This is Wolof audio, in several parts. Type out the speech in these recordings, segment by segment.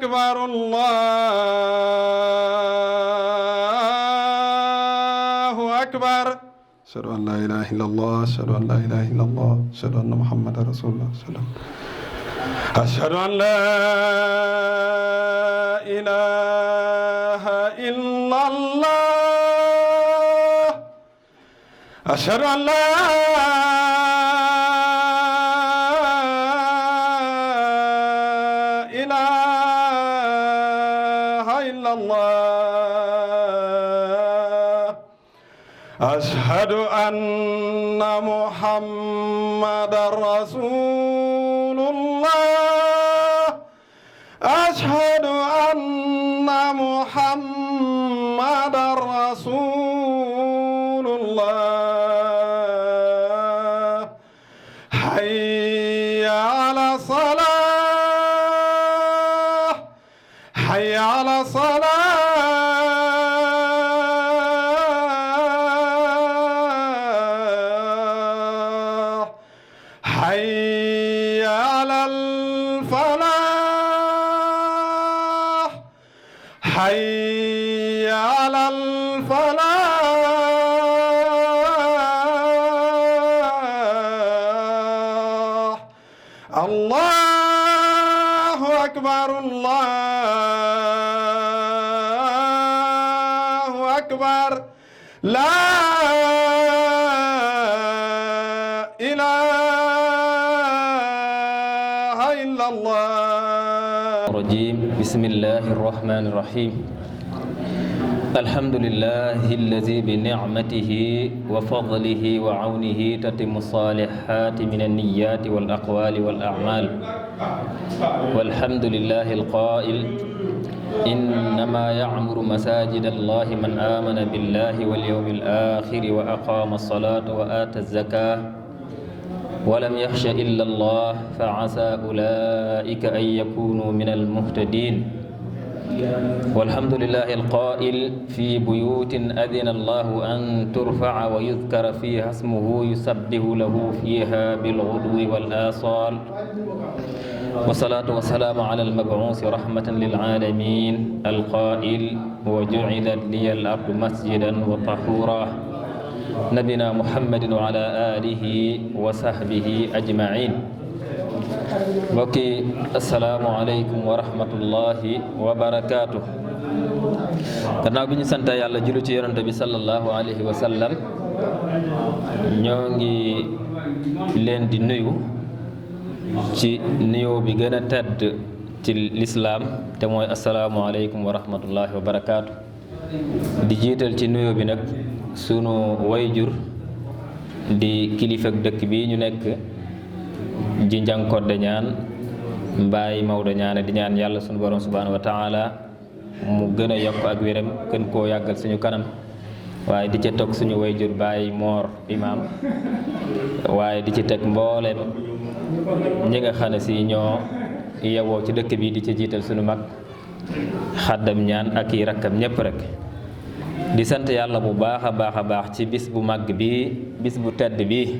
أكبر الله أكبر أشهد أن لا إله إلا الله أشهد أن لا إله إلا الله أشهد أن محمدا رسول الله أشهد أن لا إله إلا الله أشهد أن لا إله إلا الله أشهد أن محمدا رسول الله أشهد أن محمدا رسول الله حي على الصلاة حي على الصلاة حي على الفلاح حي على الفلاح الله أكبر الله أكبر لا إله إلا الله الرجيم بسم الله الرحمن الرحيم الحمد لله الذي بنعمته وفضله وعونه تتم الصالحات من النيات والأقوال والأعمال والحمد لله القائل إنما يعمر مساجد الله من آمن بالله واليوم الآخر وأقام الصلاة وآتى الزكاة ولم يخش إلا الله فعسى أولئك أن يكونوا من المهتدين والحمد لله القائل في بيوت أذن الله أن ترفع ويذكر فيها اسمه يسبح له فيها بالغدو والآصال والصلاة والسلام على المبعوث رحمة للعالمين القائل وجعلت لي الأرض مسجدا وطهورا نبينا محمد وعلى آله وصحبه أجمعين mbokki asalaamualeykum wa rahmatullahi wa barakaatu. Gannaaw bi ñu sant yàlla julli ci yonante bi sallallahu alayhi wa sallam ñoo ngi leen di nuyu ci nuyoo bi gën a tedd ci lislaam te mooy asalaamualeykum wa rahmatullahi wa barakaatu. di jiital ci nuyoo bi nag sunu wayjur di kilifa dëkk bi ñu nekk ji Njankodde ñaan Mbaay Maodo ñaane di ñaan yàlla sunu borom subhanahu wa taala mu gën a yokk ak wéram gën koo yàggal suñu kanam waaye di ci toog suñu wayjur Baay Moor imaam waaye di ci teg mbooleem ñi nga xam ne si ñoo yewoo ci dëkk bi di ci jiital suñu mag xaddam ñaan ak i rakkam ñépp rek di sant yàlla bu baax a baax ci bis bu màgg bi bis bu tedd bi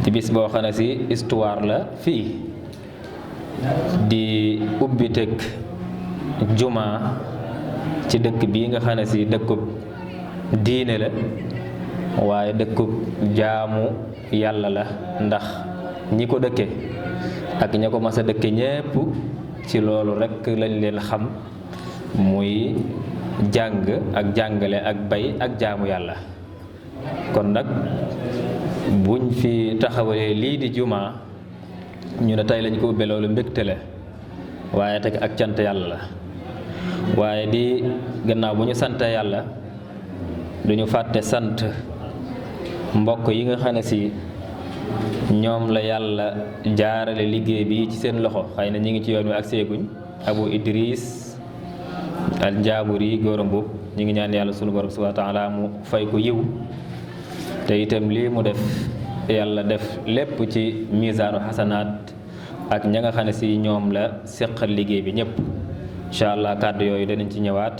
di bis boo xam ne si histoire la fii di ubbi teg juma ci dëkk bii nga xam ne si dëkkub diine la waaye dëkkub jaamu yàlla la ndax ñi ko dëkke ak ña ko mas a dëkke ñépp ci loolu rekk lañ leen xam muy jàng ak jàngale ak bay ak jaamu yàlla kon nag buñ fi taxawalee lii di juma ñu ne tey lañ ko ubbee loolu mbégte la waaye teg ak cant yàlla la waaye di gannaaw bu ñu sante yàlla duñu fàtte sant mbokk yi nga xam ne si ñoom la yàlla jaarale liggéey bi ci seen loxo xëy na ñi ngi ci yoon wi ak seeguñ Abu Idris al Njaaburi góoram boobu ñi ngi ñaan yàlla sunu borom subhaanahu wa taala mu fay ko yiw te itam lii mu def yàlla def lépp ci misaanu xasanaat ak ña nga xam ne si ñoom la seqal liggéey bi ñëpp incha allah kàddu yooyu danañ ci ñëwaat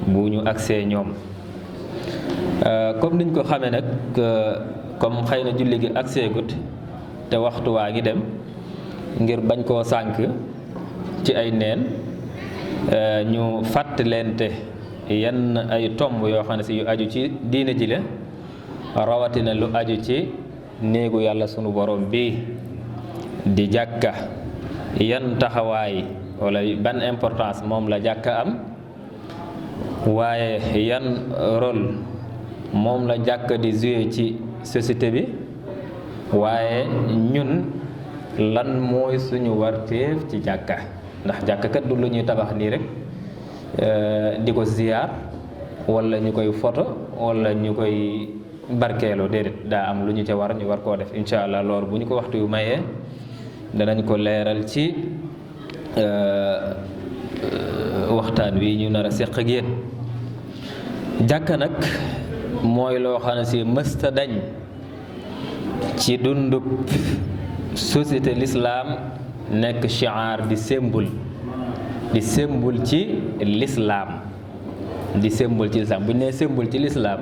bu ñu agsee ñoom comme niñ ko xamee nag comme xëy na julli gi agsee gut te waxtu waa ngi dem ngir bañ koo sànk ci ay neen ñu fàttalente yenn ay tomb yoo xam ne si yu aju ci diine ji la rawatina lu aju ci néegu yàlla sunu borom bi di jàkka yan taxawaay wala ban importance moom la jàkka am waaye yan rôle moom la jàkka di jouer ci société bi waaye ñun lan mooy suñu warteef ci jàkka ndax jàkka kat du lu ñuy tabax nii rek di ko ziyaar wala ñu koy photo wala ñu koy barkeeloo déedéet daa am lu ñu ca war ñu war koo def incha allah loolu bu ñu ko waxtu yu mayee danañ ko leeral ci waxtaan wi ñu nar a seq ak yéen jàkka nag mooy loo xam ne si mësta dañ ci dundub société l'islam nekk shi'ar di symbole ci l'islam di symbole ci l'islam bu ñu nee symbole ci l'islam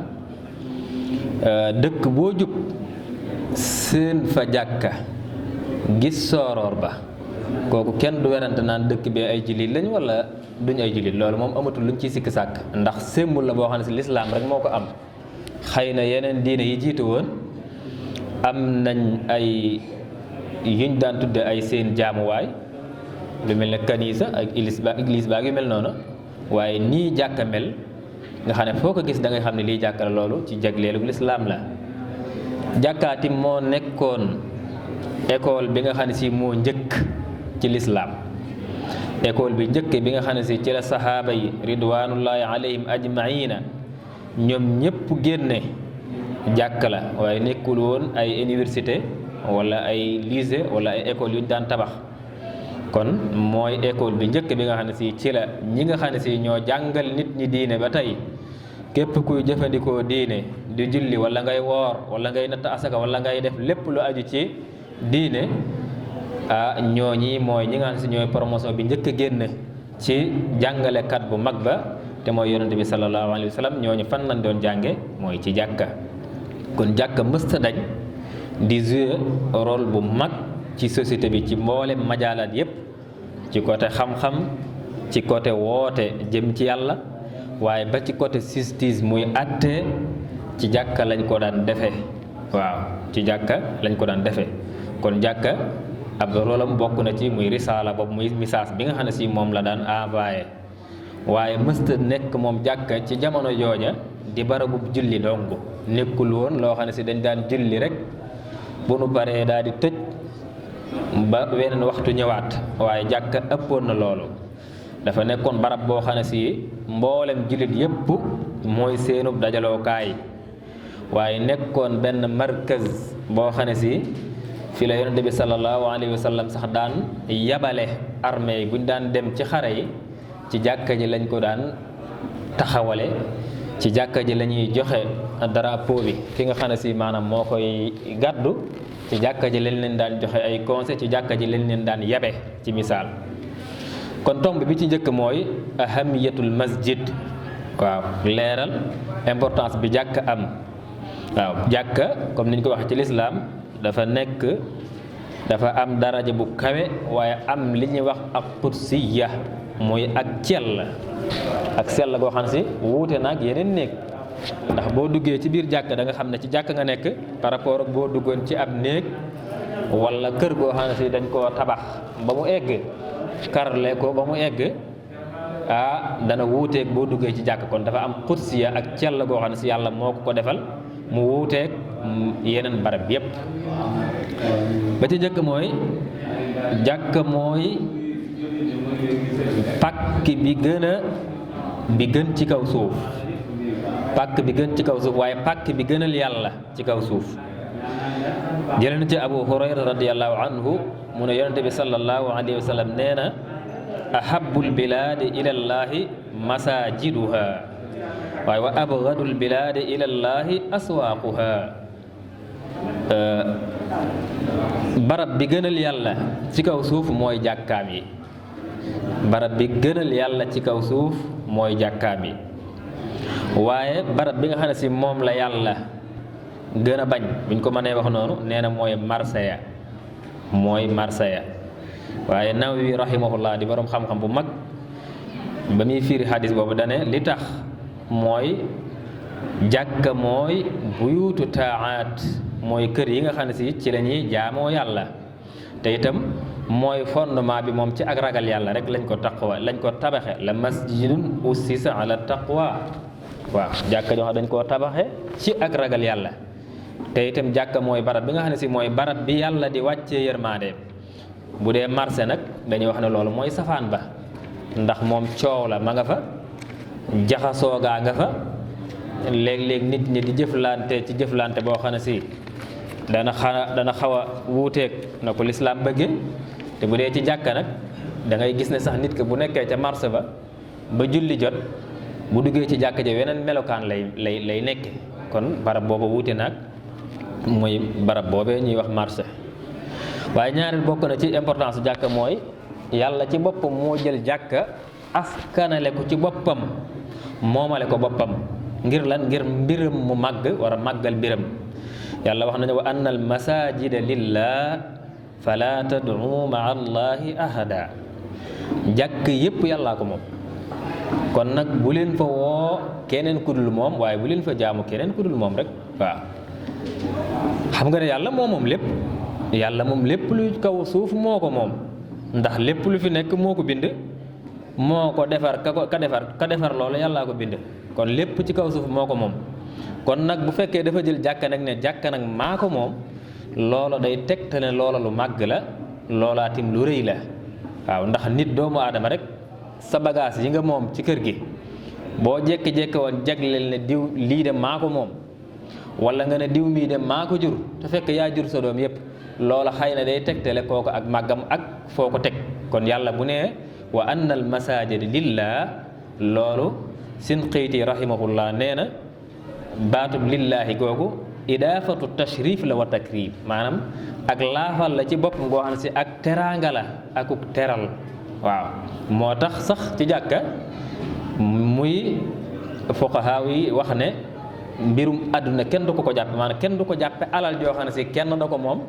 dëkk boo jub seen fa jàkka gis sooroor ba kooku kenn du werante naan dëkk bi ay jullit lañ wala duñ ay jullit loolu moom amatul luñ ciy sikki sàkk ndax symbole la boo xam ne si l'islam rek moo ko am xëy na yeneen diine yi jiitu woon am nañ ay yuñ daan tudde ay seen jaamuwaay lu mel ne kanisa ak église ba yu mel noonu waaye nii jàkka mel nga xam ne foo ko gis da ngay xam ne lii jàkka la loolu ci jagleelu lislaam la jàkkaati moo nekkoon école bi nga xam ne si moo njëkk ci lislaam école bi njëkk bi nga xam ne si ci la sahaaba yi ridwanullahi alayhim ajmaina ñoom ñépp génne jàkka la waaye nekkul woon ay université wala ay lycée wala ay école yu ñu daan tabax kon mooy école bi njëkk bi nga xam ne si ci la ñi nga xam ne si ñoo jàngal nit ñi diine ba tey képp kuy jëfandikoo diine di julli wala ngay woor wala ngay natt asaka wala ngay def lépp lu aju ci diine ñooñi mooy ñi nga xam ne si ñooy promotion bi njëkk a génn ci jàngalekat bu mag ba te mooy yonente bi sallallahu alayhi wa sallam ñooñu fan lañ doon jànge mooy ci jàkka kon jàkka mësta dañ di jouer rôle bu mag ci société bi ci mboolem majaalaat yépp ci côté xam-xam ci côté woote jëm ci yàlla waaye ba ci côté justice muy àtte ci jàkka lañ ko daan defee waaw ci jàkka lañ ko daan defee kon jàkka ab rôlam bokk na ci muy risaala boobu muy message bi nga xam ne si moom la daan envoyé waaye mësta nekk moom jàkka ci jamono jooja di barabu julli dong nekkul woon loo xam ne si dañ daan julli rek bu nu paree daal di tëj ba weneen waxtu ñëwaat waaye jàkka ëppoon na loolu dafa nekkoon barab boo xam ne si mboolem jullit yépp mooy seenub dajalookaay waaye nekkoon benn markaz boo xam ne si fi la yonente bi sallallahu alayhi wa sallam sax daan yabale armée yi bu ñu daan dem ci xare yi ci jàkka ji lañ ko daan taxawale ci jàkka ji la ñuy joxe drapeau bi ki nga xam ne si maanaam moo koy gàddu ci jàkka ji lañ leen daan joxe ay conseil ci jàkka ji lañ leen daan yabe ci misaal kon tomb bi ci njëkk mooy ahamiyatul masjid waaw leeral importance bi jàkka am waaw jàkka comme niñ ko waxee ci lislaam dafa am daraja bu kawe waaye am li ñuy wax ak qudsiya muy ak sell goo xam ne si wuute naag yeneen néeg ndax boo duggee ci biir jàkk da nga xam ne ci jàkk nga nekk par rapport ak boo duggoon ci ab néeg wala kër goo xam ne si dañ koo tabax ba mu egg karle ko ba mu egg dana wuuteeg boo duggee ci jàkk kon dafa am qudsiya ak cell goo xam ne si yàlla moo ko defal mu wuuteeg yeneen barab yépp ba ci njëkk mooy jàkk mooy pàkk bi gën ci kaw suuf pàkk bi gën ci kaw suuf waaye pàkk bi gënal yàlla ci kaw suuf jëlee na ci Abu Hurayra radiyallahu anhu mu ne yonente bi sallallahu alayhi wa sallam nee na ahabbul bilaadi ilallaahi masajiduha waaye wa abgadul bilaadi ilallaahi aswaaquha barab bi gënal yàlla ci kaw suuf mooy jàkkaam yi barab bi gënal yàlla ci kaw suuf mooy jàkkaam yi waaye barab bi nga xam ne si moom la yàlla gën a bañ buñ ko mënee wax noonu nee na mooy marsaya waaye Nawawi rahimahullah di borom xam-xam bu mag ba muy fiiri xadis boobu dane li tax mooy jàkka mooy buyuutu taaat mooy kër yi nga xam ne si ci la ñuy jaamoo yàlla te itam mooy fondement bi moom ci ak ragal yàlla rek lañ ko tabaxe la masjidun ussisa ala taqwa waaw jàkka joo xam dañ koo tabaxe ci ak ragal yàlla te itam jàkka mooy barab bi nga xam ne si mooy barab bi yàlla di wàccee yërmaande bu dee marché nag dañuy wax ne loolu mooy safaan ba ndax moom coow la ma nga fa jaxasoo gaa nga fa léeg-léeg nit ñi di jëflante ci jëflante boo xam ne si dana xaw a wuuteeg na ko lislaam bëgge te bu dee ci jàkka nag da ngay gis ne sax nit ki bu nekkee ca marché ba julli jot bu duggee ci jàkka ja weneen melokaan lay nekke kon barab booba wuute nag muy barab boobee ñuy wax marché waaye ñaareel bokk na ci importance jàkka mooy yàlla ci boppam moo jël jàkka askanale ko ci boppam moomale ko boppam ngir lan ngir mbiram mu màgg war a màggal mbiram yàlla wax nañu wa anna al masajida lillah fala tad'u ma'a allahi ahada jàkk yépp yàllaa ko moom kon nag bu leen fa woo keneen ku dul moom waaye bu leen fa jaamu keneen ku dul moom rek waaw xam nga ne yàlla moom lépp yàlla moom lépp lu kaw suuf moo ko moom ndax lépp lu fi nekk moo ko bind moo ko defar ka defar loolu yàllaa ko bind kon lépp ci kaw suuf moo ko moom kon nag bu fekkee dafa jël jàkka nag ne jàkka nag maa ko moom loola day tegtale loola lu màgg la loolaatim lu rëy la waaw ndax nit doomu aadama rek sa bagage yi nga moom ci kër gi boo jékki-jékki woon jagleel ne diw lii de maa ko moom wala nga ne diw mii de maa ko jur te fekk yaa jur sa doom yépp loola xëy na day tegtale kooku ak màggam ak foo ko teg kon yàlla bu nee wa anna al masajida lillah loolu Sinqiiti rahimahullah nee na baatub lillaahi googu idaafatu tashrif la wa takrim maanaam ak laafal la ci boppam goo xam ne si ak teraanga la akuk teral waaw moo tax sax ci jàkka muy fuqahaa yi wax ne mbirum àdduna kenn du ko jàppe maanaam kenn du ko jàppe alal joo xam ne si kenn da ko moom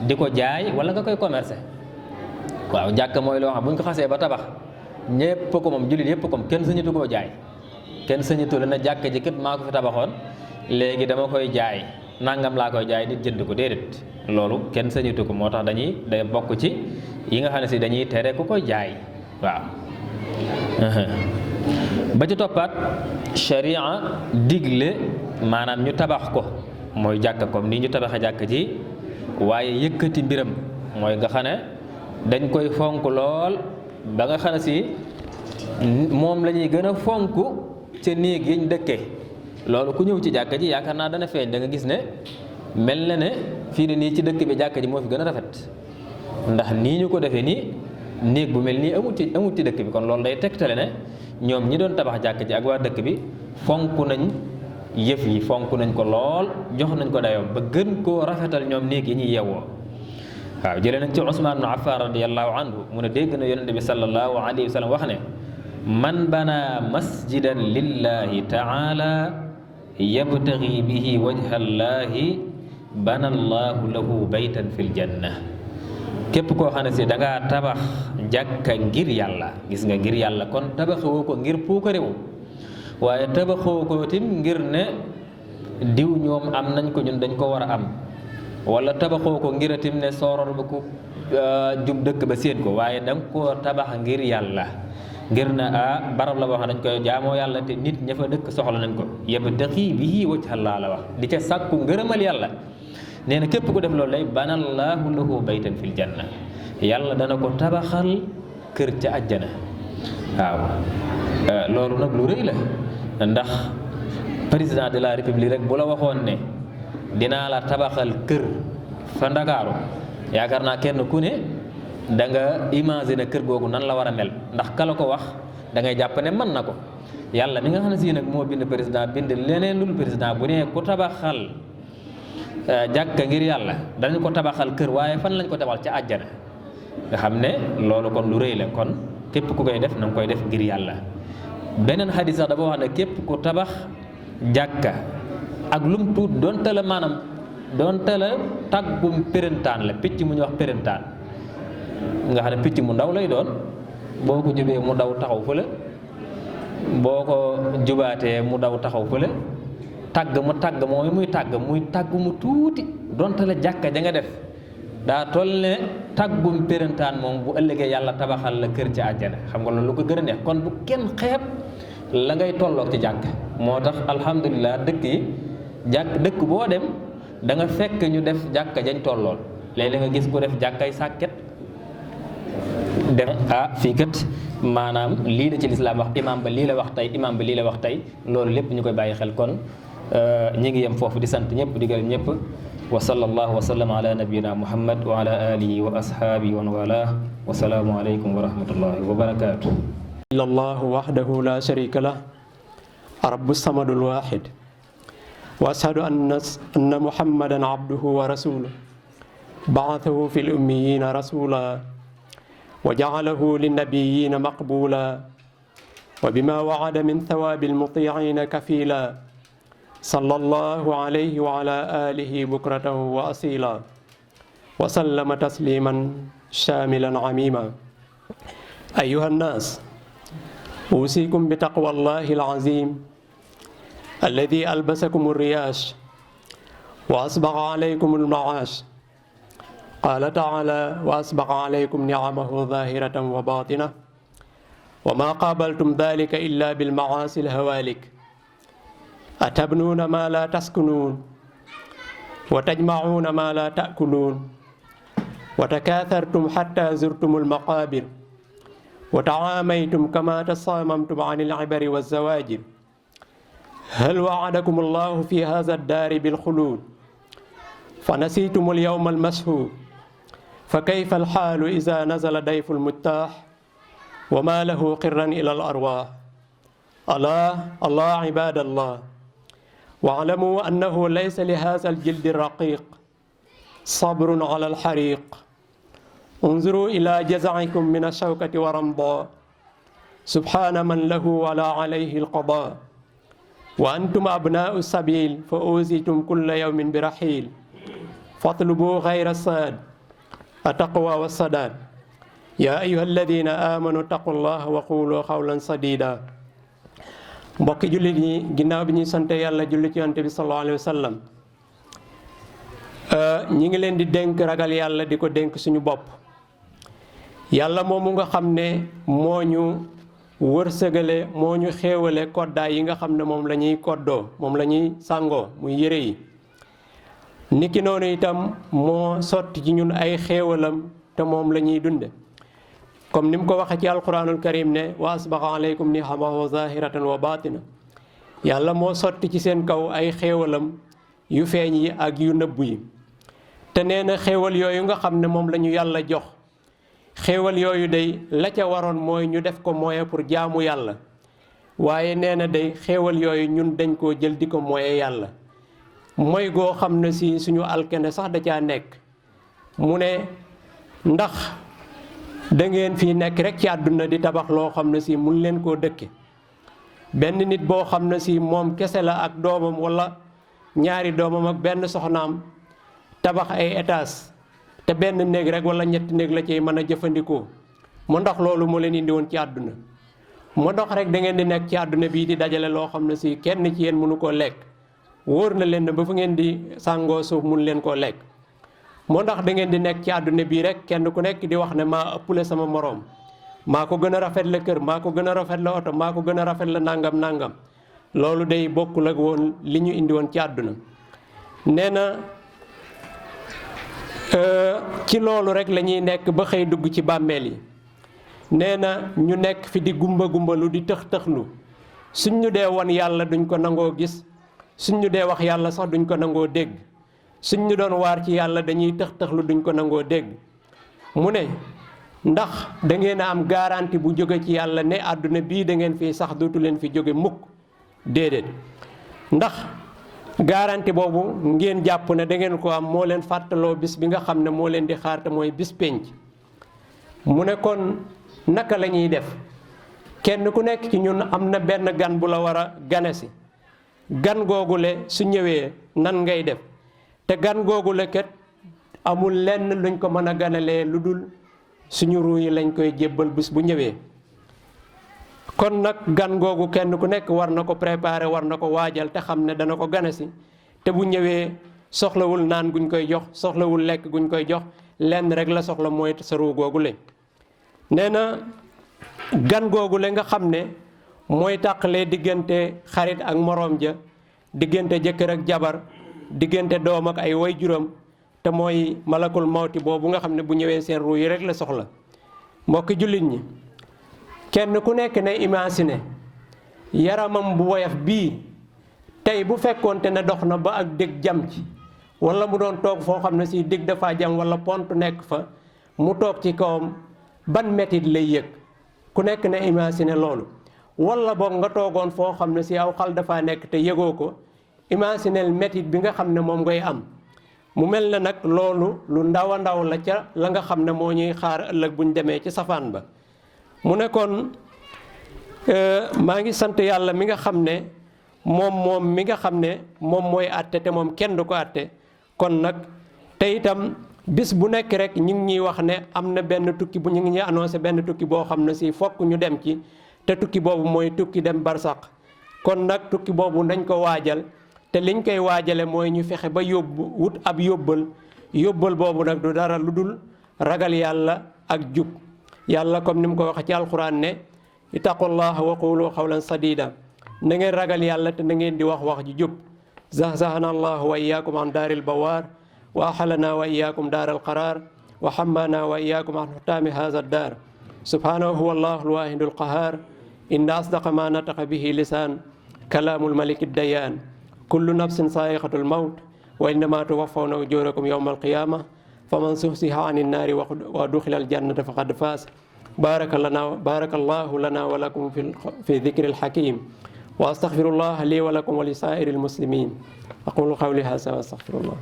di ko jaay wala nga koy commercer waaw jàkka mooy loo xam bu ñu ko xasee ba tabax ñépp ko moom jullit yépp ko moom kenn sañatu koo jaay kenn sañatu la na jàkka ji kat maa ko fi tabaxoon léegi dama koy jaay nangam laa koy jaay nit jënd ko déedéet loolu kenn sañatu ko moo tax day bokk ci yi nga xam ne si dañuy tere ku koy jaay waaw ba ci toppaat sharia digle maanaam ñu tabax ko mooy jàkka comme nii ñu tabaxe jàkk ji waaye yëkkati mbiram mooy nga xam ne dañ koy fonk lool ba nga xam ne si moom la ñuy gën a fonk ca néeg yiñ dëkke loolu ku ñëw ci jàkka ji yaakaar naa dana feeñ da nga gis ne mel na ne fii ne nii ci dëkk bi jàkka ji moo fi gën a rafet ndax nii ñu ko defee nii néeg bu mel nii amut ci dëkk bi kon loolu day tegtale ne ñoom ñi doon tabax jàkka ji ak waa dëkk bi fonk nañ yëf yi fonk nañ ko lool jox nañ ko dayoo ba gën koo rafetal ñoom néeg yi ñuy yewwoo waaw jëlee nañ ci Usmaan ibn Affaan radiyallahu anhu mu ne dégg na yonente bi sallallahu alayhi wa sallam wax ne man bana masjidan lillahi taala yabtagi bihi wajha llahi bana allahu lahu baytan fil janna képp koo xam ne si da ngaa tabax jàkka ngir yàlla gis nga ngir yàlla kon tabaxewoo ko ngir puukarewu waaye tabaxoo ko tim ngir ne diw ñoom am nañ ko ñun dañ ko war a am wala tabaxoo ko ngir tim ne sooror ba ku jub dëkk ba séen ko waaye da nga koo tabax ngir yàlla ngir na barab la boo xam dañ koy jaamoo yàlla te nit ña fa dëkk soxla nañ ko yabtaqi bihi wajha Allah la wax di ca sàkku ngërëmal yàlla nee na képp ku def loolu lay banallaahu lahu baytan fil janna yàlla dana ko tabaxal kër ca àjjana waaw loolu nag lu rëy la ndax président de la république rek bu la waxoon ne dinaa la tabaxal kër fa Ndakaaru yaakaar naa kenn ku ne da nga imaginer kër googu nan la war a mel ndax kala ko wax da ngay jàpp ne mën na ko yàlla mi nga xam ne si nag moo bind président bind leneen lul président bu ne ku tabaxal jàkka ngir yàlla dañu ko tabaxal kër waaye fan lañ ko tabaxal ca àjjana nga xam ne loolu kon lu rëy la kon képp ku koy def na nga koy def ngir yàlla beneen xadis sax dafa wax ne képp ku tabax jàkka ak lum tuut doonte la maanaam doonte la tàggum pérentaan la picc mu ñuy wax pérentaan nga xam ne picc mu ndaw lay doon boo ko jubee mu daw taxaw fële boo ko jubaatee mu daw taxaw fële tàgg muy tàgg mu tuuti donte la jàkka ja nga def daa toll ne tàggum pérantaan moom bu ëllëgee yàlla tabaxal la kër ci àjjana xam nga loolu lu ko gën a neex kon bu kenn xeeb la ngay tolloog ci jàkk moo tax alhamdulilah dëkk boo dem da nga fekk ñu def jàkka jañ tollool léeg-léeg nga gis ku def jàkkay sàkket def fii kat maanaam lii la ci lislaam wax imaam ba lii la wax tey loolu lépp ñu koy bàyyi xel kon ñi ngi yem foofu di sant ñëpp di gërëm ñëpp wa sallallahu wa sallam ala nabiyina muhammad wa ala alihi wa ashaabihi wa man walah wa salaamu alaykum wa rahmatullahi wa barakatuh illa allahu wahdahu la sharika lah rabbu samadul wahid wa ashhadu anna muhammadan abduhu wa rasuluh ba'athahu fil ummiyina rasula wa ja'alahu linnabiyina maqbula wa bima wa'ada min thawabil muti'ina kafila sallallahu alayhi wa ala alihi bukratan wa asila wa sallama tasliman shamilan amima ayyuha nnas usikum bi taqwallahi alazim alladhi albasakum alriyash wa asbagha alaykum alma'ash qala ta'ala wa asbagha alaykum ni'amahu zahiratan wa batinah wa ma qabaltum dhalika illa bil ma'asi alhawalik atabnuuna maa laa taskunuun wa tajmacuuna maa laa taakuluun wa takaathartum xatta zurtum almaqaabir wa tacaamaytum kama tasaamamtum an alcibari walzawaajir hal wacadakum allahu fi haza addaari bilxuluud fa nasiitum alyawma almashhuud fa kayfa alxaalu ida nazala dayfu almuttaax wa maa lahu qirran ila alarwaax allah cibaadallah واعلموا أنه ليس لهذا الجلد الرقيق صبر على الحريق انظروا إلى جزعكم من الشوكة ورمضاء سبحان من له ولا عليه القضاء وأنتم أبناء السبيل فأوذيتم كل يوم برحيل فاطلبوا غير الساد التقوى والسداد يا أيها الذين آمنوا اتقوا الله وقولوا قولا سديدا mbokki jullit yi ginnaaw bi ñuy sante yàlla julli ci yonent bi sallallahu alayhi wa sallam ñi ngi leen di dénk ragal yàlla di ko dénk suñu bopp yàlla moomu nga xam ne moo ñu wërsëgale moo ñu xéewale koddaay yi nga xam ne moom la ñuy koddoo moom la ñuy sàngoo muy yére yi niki noonu itam moo sotti ci ñun ay xéewalam te moom la ñuy dunde comme ni mu ko waxee ci alquranul karim ne wa asbaxa aleykum ni'amahu zahiratan wa batina yàlla moo sotti ci seen kaw ay xéewalam yu feeñ yi ak yu nëbbu yi te nee na xéewal yooyu nga xam ne moom la ñu yàlla jox xéewal yooyu day la ca waroon mooy ñu def ko moyen pour jaamu yàlla waaye nee na day xéewal yooyu ñun dañ koo jël di ko moye yàlla mooy goo xam ne si suñu alkene sax da caa nekk mu ne ndax da ngeen fii nekk rek ci àdduna di tabax loo xam ne si mun leen koo dëkke benn nit boo xam ne si moom kese la ak doomam wala ñaari doomam ak benn soxnaam tabax ay étage te benn néeg rek wala ñetti néeg la ciy mën a jëfandikoo mu ndax loolu moo leen indi woon ci àdduna mu ndox rek da ngeen di nekk ci àdduna bii di dajale loo xam ne si kenn ci yéen mënu koo lekk wóor na leen ne ba fu ngeen di sàngoo suuf mun leen koo lekk moo ndax da ngeen di nekk ci àdduna bii rek kenn ku nekk di wax ne maa ëppale sama moroom maa ko gën a rafet la kër maa ko gën a rafet la oto maa ko gën a rafet la nangam loolu day bokkul ak woon li ñu indi woon ci àdduna nee na ci loolu rek la ñuy nekk ba xëy dugg ci bàmmeel yi nee na ñu nekk fi di gumbalu di tëx-tëxlu suñ ñu dee won yàlla duñ ko nangoo gis suñ ñu dee wax yàlla sax duñ ko nangoo dégg suñ ñu doon waar ci yàlla dañuy tëx-tëxlu duñ ko nangoo dégg mu ne ndax da ngeen a am garantie bu jóge ci yàlla ne àdduna bii da ngeen fii sax dootu leen fi jóge mukk déedéet ndax garantie boobu ngeen jàpp ne da ngeen ko am moo leen fàttaloo bis bi nga xam ne moo leen di xaar te mooy bis pénc mu ne kon naka la ñuy def kenn ku nekk ci ñun am na benn gan bu la war a gane si gan googule su ñëwee nan ngay def te gan googule kat amul lenn luñ ko mën a ganalee lu dul suñu ruu yi lañ koy jébbal bis bu ñëwee. kon nag gan googu kenn ku nekk war na ko préparer, war na ko waajal te xam ne dana ko gane si, te bu ñëwee soxlawul naan guñ koy jox, soxlawul lekk guñ koy jox, lenn rek la soxla mooy sa ruu googu le. nee na gan googu le nga xam ne mooy tàqalee diggante xarit ak moroom ja, diggante jëkkër ak jabar, diggante doom ak ay way juróom, te mooy malakul mawti boobu nga xam ne bu ñëwee seen ruu yi rek la soxla. mbokki jullit ñi, kenn ku nekk ne imaginer yaramam bu woyof bii tey bu fekkoonte ne dox na ba ak dég jam ci, wala mu doon toog foo xam ne si dég dafa jam wala pont nekk fa, mu toog ci kawam ban metit lay yëg. ku nekk ne imaginer loolu. wala boog nga toogoon foo xam ne si aw xal dafa nekk te yëgoo ko, imaginer metit bi nga xam ne moom ngay am. mu mel ne nag loolu lu ndaw a ndaw la ca la nga xam ne moo ñuy xaar ëllëg buñ demee ci safaan ba. mu ne kon maa ngi sant yàlla mi nga xam ne moom mi nga xam ne moom mooy àtte te moom kenn du ko àtte. kon nag te itam bis bu nekk rek ñu ngi ñuy wax ne am na benn tukki bu ñu ngi ñuy annoncé benn tukki boo xam ne si fokk ñu dem ci, te tukki boobu mooy tukki dem barsaq. kon nag tukki boobu nañ ko waajal, te liñ koy waajale mooy ñu fexe ba yóbbu wut ab yóbbal boobu nag du dara lu dul ragal yàlla ak jub. yàlla comme ni mu ko waxee ci alquran ne ittaqullaha wa qulu qawlan sadida, na ngeen ragal yàlla te na ngeen di wax ji jub. zahzahana allahu wa iyyakum an daaril bawaar wa ahalana wa iyyakum daaral qaraar wa hammana wa iyyakum an hutaami haza daar subhanahu huwa allahu alwahidu alqahar inna asdaqa ma nataqa bihi lisaan kalaamul maliki dayaan kullu nafsin saa'iqatul mawt wa innama tuwaffawna ujurakum yawma alqiyama faman zuhziha ani nnaari wa duxila aljannata faqad faaz. barakallahu lana wa lakum fi dikri alhakim wa astaghfirullah li wa lakum wa li saa'iri almuslimin. aqulu qawli hadha wa astaghfirullah.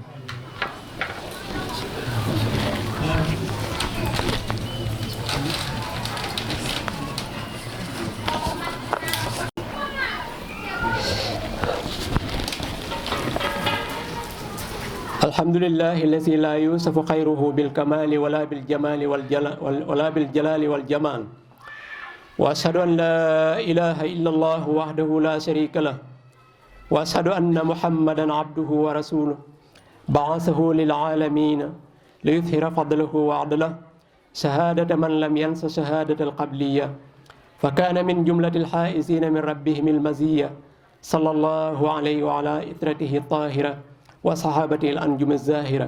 alhamdulillahi alladi la yusafu xayruhu bilkamali wala biljamali wala biljalali waljamal. wa ashhadu an la ilaha illa allah wahdahu la sharika lah wa ashhadu anna muhammadan abduhu wa rasuluh ba'athahu lilalamina liyudhhira fadlahu wa adlah shahadata man lam yansa shahadata alqabliya fa kana min jumlati alhaizina min rabbihim almaziya sallallahu alayhi wa ala itratihi tahira wa sahabati al-anjum az-zahira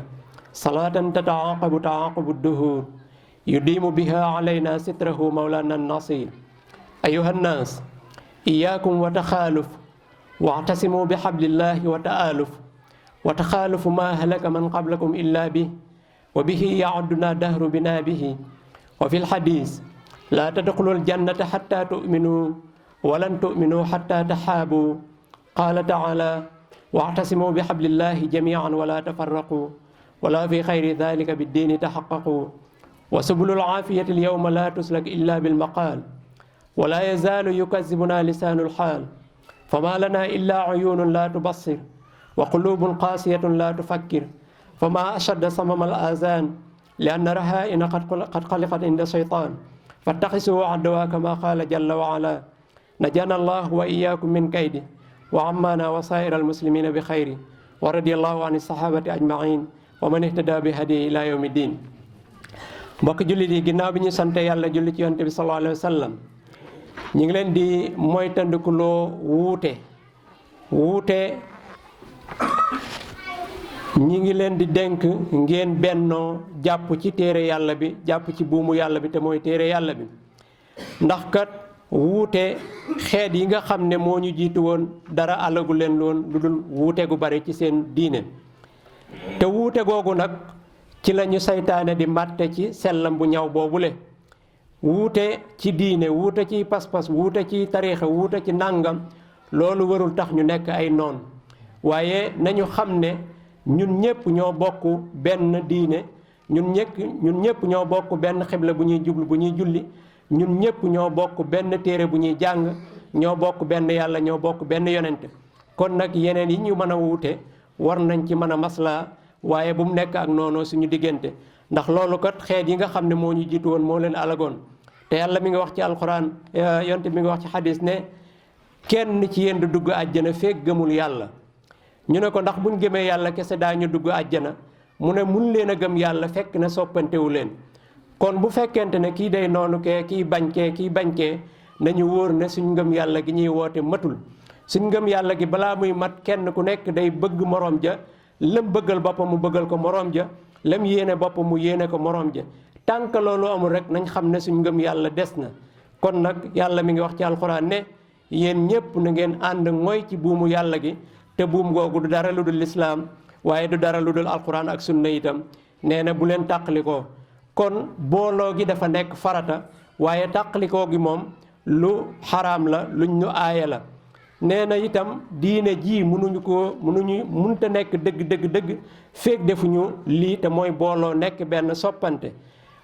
salatan tata'aqabu ta'aqubu ad-duhur yudimu biha alayna sitrahu mawlana an-nasir. ayuha an-nas iyyakum wa taxaaluf wa'tasimu bihablillahi wa ta'aluf wa taxaalufu ma halaka man qablakum illa bih wa bihi ya'udduna dahru bina bihi wa fil hadis la tadkhulul jannata hatta tu'minu wa lan tu'minu hatta tahabu. qala ta'ala wa'tasimu bihablillahi jami'an wa la tafarraqu wa la fi khayri dhalika bid-dini tahaqqaqu wa subulul afiyati al-yawma la tuslak illa bil maqal wa la yazalu yukazzibuna lisanul hal fama lana illa uyunun la tubassir wa qulubun qasiyatun la tufakkir fama ashadda samama al-azan li'anna raha'ina qad khaliqat inda shaytan fattakhisuhu aduwwa kama qala jalla wa ala najana Allah wa iyyakum min kaydi wa ammana wa saa'ira al-muslimina bi khayri wa radiyallahu an as-sahabati ajma'in wa man ihtada bi hadiyi ila yawmi din. mbokk jullit yi, ginnaaw bi ñu sante yàlla julli ci yonent bi sallallahu alayhi wa sallam, ñu ngi leen di moytandikuloo wuute ñi ngi leen di dénk ngeen bennoo jàpp ci téere yàlla bi, jàpp ci buumu yàlla bi te mooy téere yàlla bi. ndax kat wuute xeet yi nga xam ne moo ñu jiitu woon dara alagu leen loon lu dul wuute gu bari ci seen diine. te wuute googu nag ci la ñu saytaane di màtte ci sellam bu ñaw boobule. wuute ci diine, wuute ci pas-pas, wuute ci tariixa, wuute ci nàngam, loolu warul tax ñu nekk ay noon. waaye nañu xam ne ñun ñëpp ñoo bokk benn diine, ñun ñëpp ñoo bokk benn xibla bu ñuy jublu bu ñuy julli, ñun ñëpp ñoo bokk benn téere bu ñuy jàng, ñoo bokk benn yàlla, ñoo bokk benn yonent. kon nag yeneen yi ñu mën a wuute war nañ ci mën a maslaa, waaye bu mu nekk ak noonu suñu diggante. ndax loolu kat xeet yi nga xam ne moo ñu jiitu woon moo leen alagoon te yàlla mi nga wax ci alquran yonte mi nga wax ci xadis ne kenn ci yéen du dugg àjjana feek gëmul yàlla. ñu ne ko ndax buñ gëmee yàlla kese daañu dugg àjjana mu ne mun leen a gëm yàlla fekk na soppantewu leen. kon bu fekkente ne kii day noonu kee kii bañ kee nañu wóor ne suñ ngëm yàlla gi ñuy woote matul. suñ ngëm yàlla gi balaa muy mat kenn ku nekk day bëgg moroom ja lam bëggal boppam mu bëggal ko moroom ja lam yéene boppam mu yéene ko moroom ja tànk loolu amul rek nañ xam ne suñ ngëm yàlla des na. kon nag yàlla mi ngi wax ci alxuraan ne yéen ñépp na ngeen ànd mooy ci buumu yàlla gi te buum googu du dara lu dul lislaam waaye du dara lu dul alxuraan ak sunna itam nee na bu leen tàqalikoo. kon booloo gi dafa nekk farata waaye tàqalikoo gi moom lu xaraam la luñ ñu aaya la. nee na itam diine ji munta nekk dëgg feek defuñu lii te mooy booloo nekk benn soppante.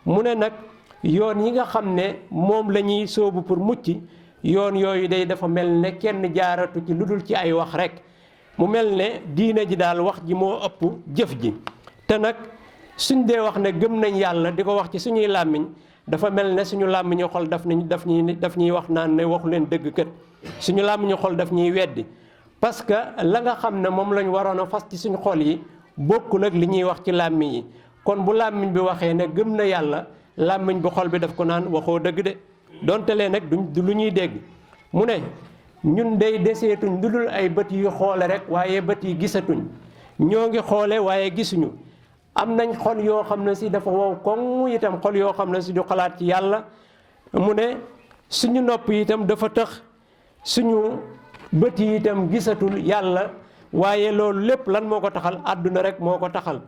mu ne nag yoon yi nga xam ne moom la ñuy sóobu pour mucc yoon yooyu day dafa mel ne kenn jaaratu ci lu dul ci ay wax rek mu mel ne diine ji daal wax ji moo ëpp jëf ji. te nag suñ dee wax ne gëm nañ yàlla di ko wax ci suñuy làmmiñ dafa mel ne suñu làmmiñu xol daf ñuy wax naan ne waxu leen dëgg kat suñu làmmiñu xol daf ñuy weddi parce que la nga xam ne moom lañ waroon a fas ci suñu xol yi bokkul ak li ñuy wax ci làmmiñ yi. kon bu làmmiñ bi waxee ne gëm na yàlla làmmiñ bu xol bi daf ko naan waxoo dëgg de donte lee nag du lu ñuy dégg. mu ne ñun day deseetuñ lu dul ay bët yu xoole rek waaye bët yi gisatuñ ñoo ngi xoole waaye gisuñu. am nañ xol yoo xam ne si dafa wow koŋ itam xol yoo xam ne si du xalaat ci yàlla. mu ne suñu nopp itam dafa tëx suñu bët yi itam gisatul yàlla waaye loolu lépp lan moo ko taxal àdduna rek moo ko taxal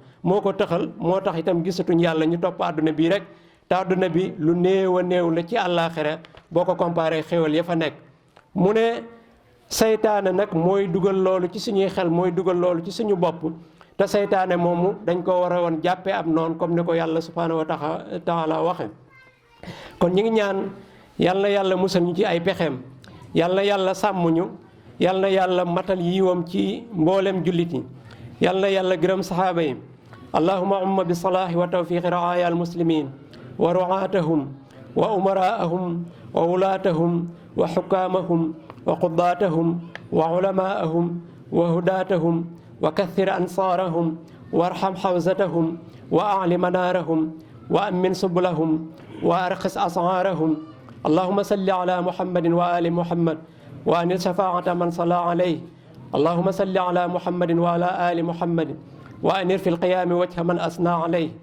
moo tax itam gisatuñ yàlla ñu topp àdduna bii rek te àdduna bi lu néew a néew la ci àllaaxira boo ko comparé xéwal ya fa nekk. mu ne saytaane nag mooy dugal loolu ci suñuy xel mooy dugal loolu ci suñu bopp te saytaane moomu dañ ko war a woon jàppee ab noonu comme ni ko yàlla subhaanahu wa taala waxe kon ñu ngi ñaan yàlla musal ñu ci ay pexeem yàlla sàmm ñu yàlla matal yiwam ci mboolem jullit yi yàlla gërëm saxaaba yi. allahumma umma bi salaahi wa tawfiqi raaya al muslimin wa ru'aatahum wa umaraahum wa wulaatahum wa xukaamahum wa qudaatahum wa ulamaahum wa hudaatahum wa kathir ansaarahum warham xawzatahum wa a'li manaarahum wa ammin subulahum wa arqis as'aarahum. allahumma salli ala muhammadin wa ali muhammad wa anil shafaa'ata man salla alayhi. allahumma salli ala muhammadin wa ala ali muhammadin wa anir fi lqiyaami wajha man asna alayhi.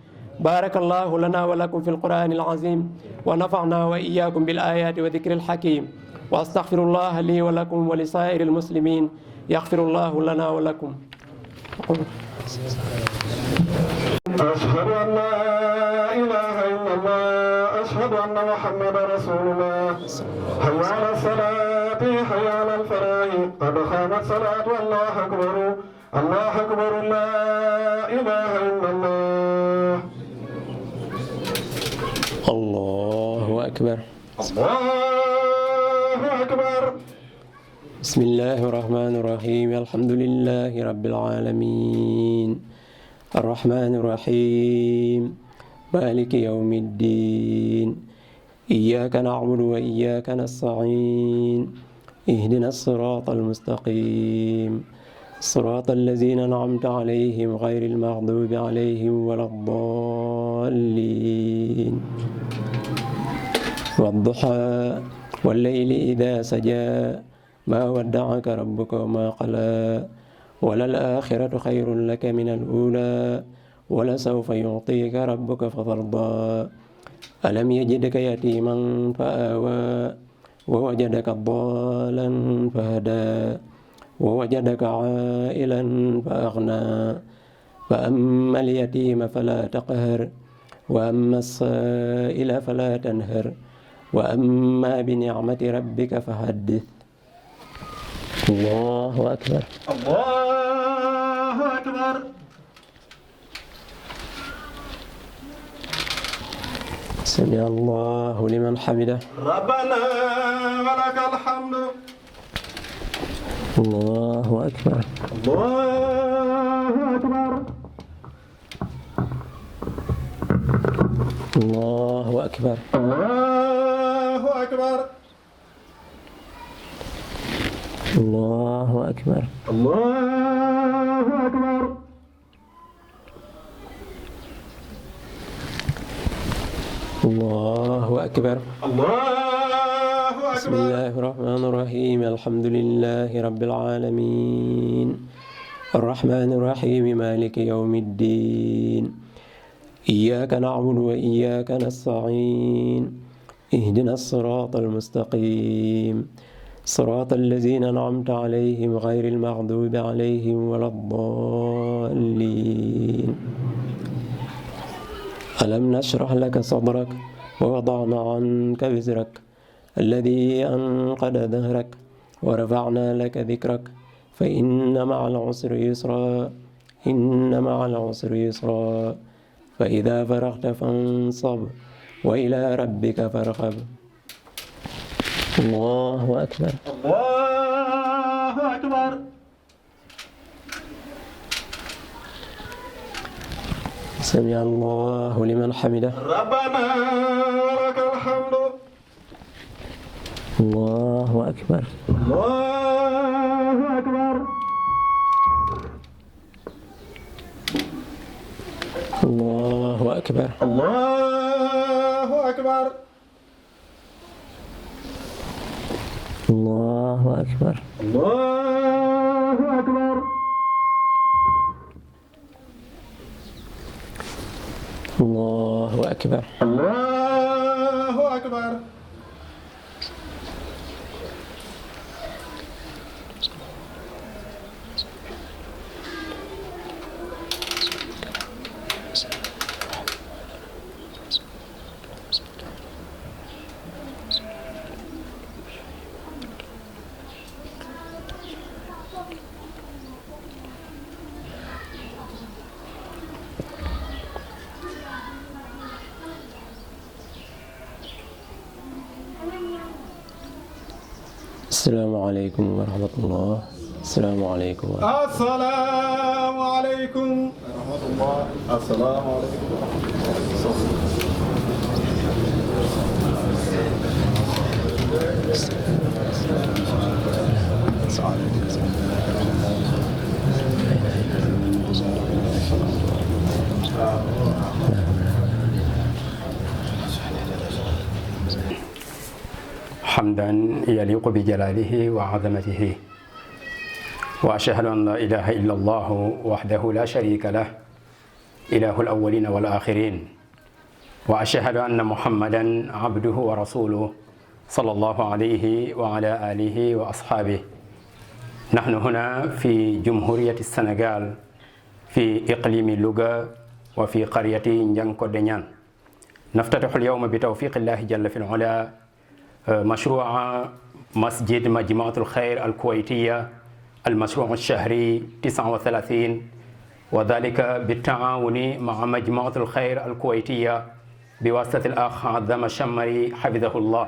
baarakallahu lana wa lakum fi lqur'ani alazim wa nafa'na wa iyyakum bil ayati wa dhikri alhakim wa astaghfirullaha li wa lakum wa li saa'iri almuslimin yaghfirullahu lana wa lakum. أشهد أن لا إله إلا الله أشهد أن محمدا رسول الله حي على الصلاة حي على الفلاح قد قامت صلاة الله أكبر الله أكبر لا إله إلا الله الله أكبر الله أكبر. بسم الله الرحمن الرحيم الحمد لله رب العالمين الرحمن الرحيم مالك يوم الدين إياك نعبد وإياك نستعين اهدنا الصراط المستقيم صراط الذين أنعمت عليهم غير المغضوب عليهم ولا الضالين والضحى والليل إذا سجى ما ودعك ربك وما قلى وللآخرة خير لك من الأولى ولسوف يعطيك ربك فترضى ألم يجدك يتيما فآوى ووجدك ضالا فهدى ووجدك عائلا فأغنى فأما اليتيم فلا تقهر وأما السائل فلا تنهر وأما بنعمة ربك فحدث. الله أكبر الله أكبر. سمع الله لمن حمده ربنا ولك الحمد. الله أكبر الله أكبر. Allahu akbar. Allahu akbar. Allahu akbar. Allahu akbar. Allahu akbar. Allahu akbar. Bismillahir rahmanir rahim. Alhamdulillahi rabbil alamin. Arrahmanir rahim. Maliki yawmiddin. Iyyaka na'budu wa iyyaka nasta'in. Ihdinas siratal mustaqim. صراط الذين أنعمت عليهم غير المغضوب عليهم ولا الضالين ألم نشرح لك صدرك ووضعنا عنك وزرك الذي أنقض ظهرك ورفعنا لك ذكرك فإن مع العسر يسرا إن مع العسر يسرا فإذا فرغت فانصب وإلى ربك فارغب الله أكبر. الله أكبر. سمع الله لمن حمده. ربنا ولك الحمد. الله أكبر. الله أكبر. الله أكبر. الله أكبر. الله أكبر. الله أكبر. الله أكبر. الله أكبر. السلام عليكم ورحمة الله. السلام عليكم ورحمة الله. السلام عليكم ورحمة الله. السلام عليكم حمدا يليق بجلاله وعظمته وأشهد أن لا إله إلا الله وحده لا شريك له إله الأولين والآخرين وأشهد أن محمدا عبده ورسوله صلى الله عليه وعلى آله وأصحابه. نحن هنا في جمهورية السنغال في إقليم لوغا وفي قرية نجانكو دنيان. نفتتح اليوم بتوفيق الله جل في العلا مشروع مسجد مجموعة الخير الكويتية المشروع الشهري 39 وذلك بالتعاون مع مجموعة الخير الكويتية بواسطة الأخ عظم الشمري حفظه الله.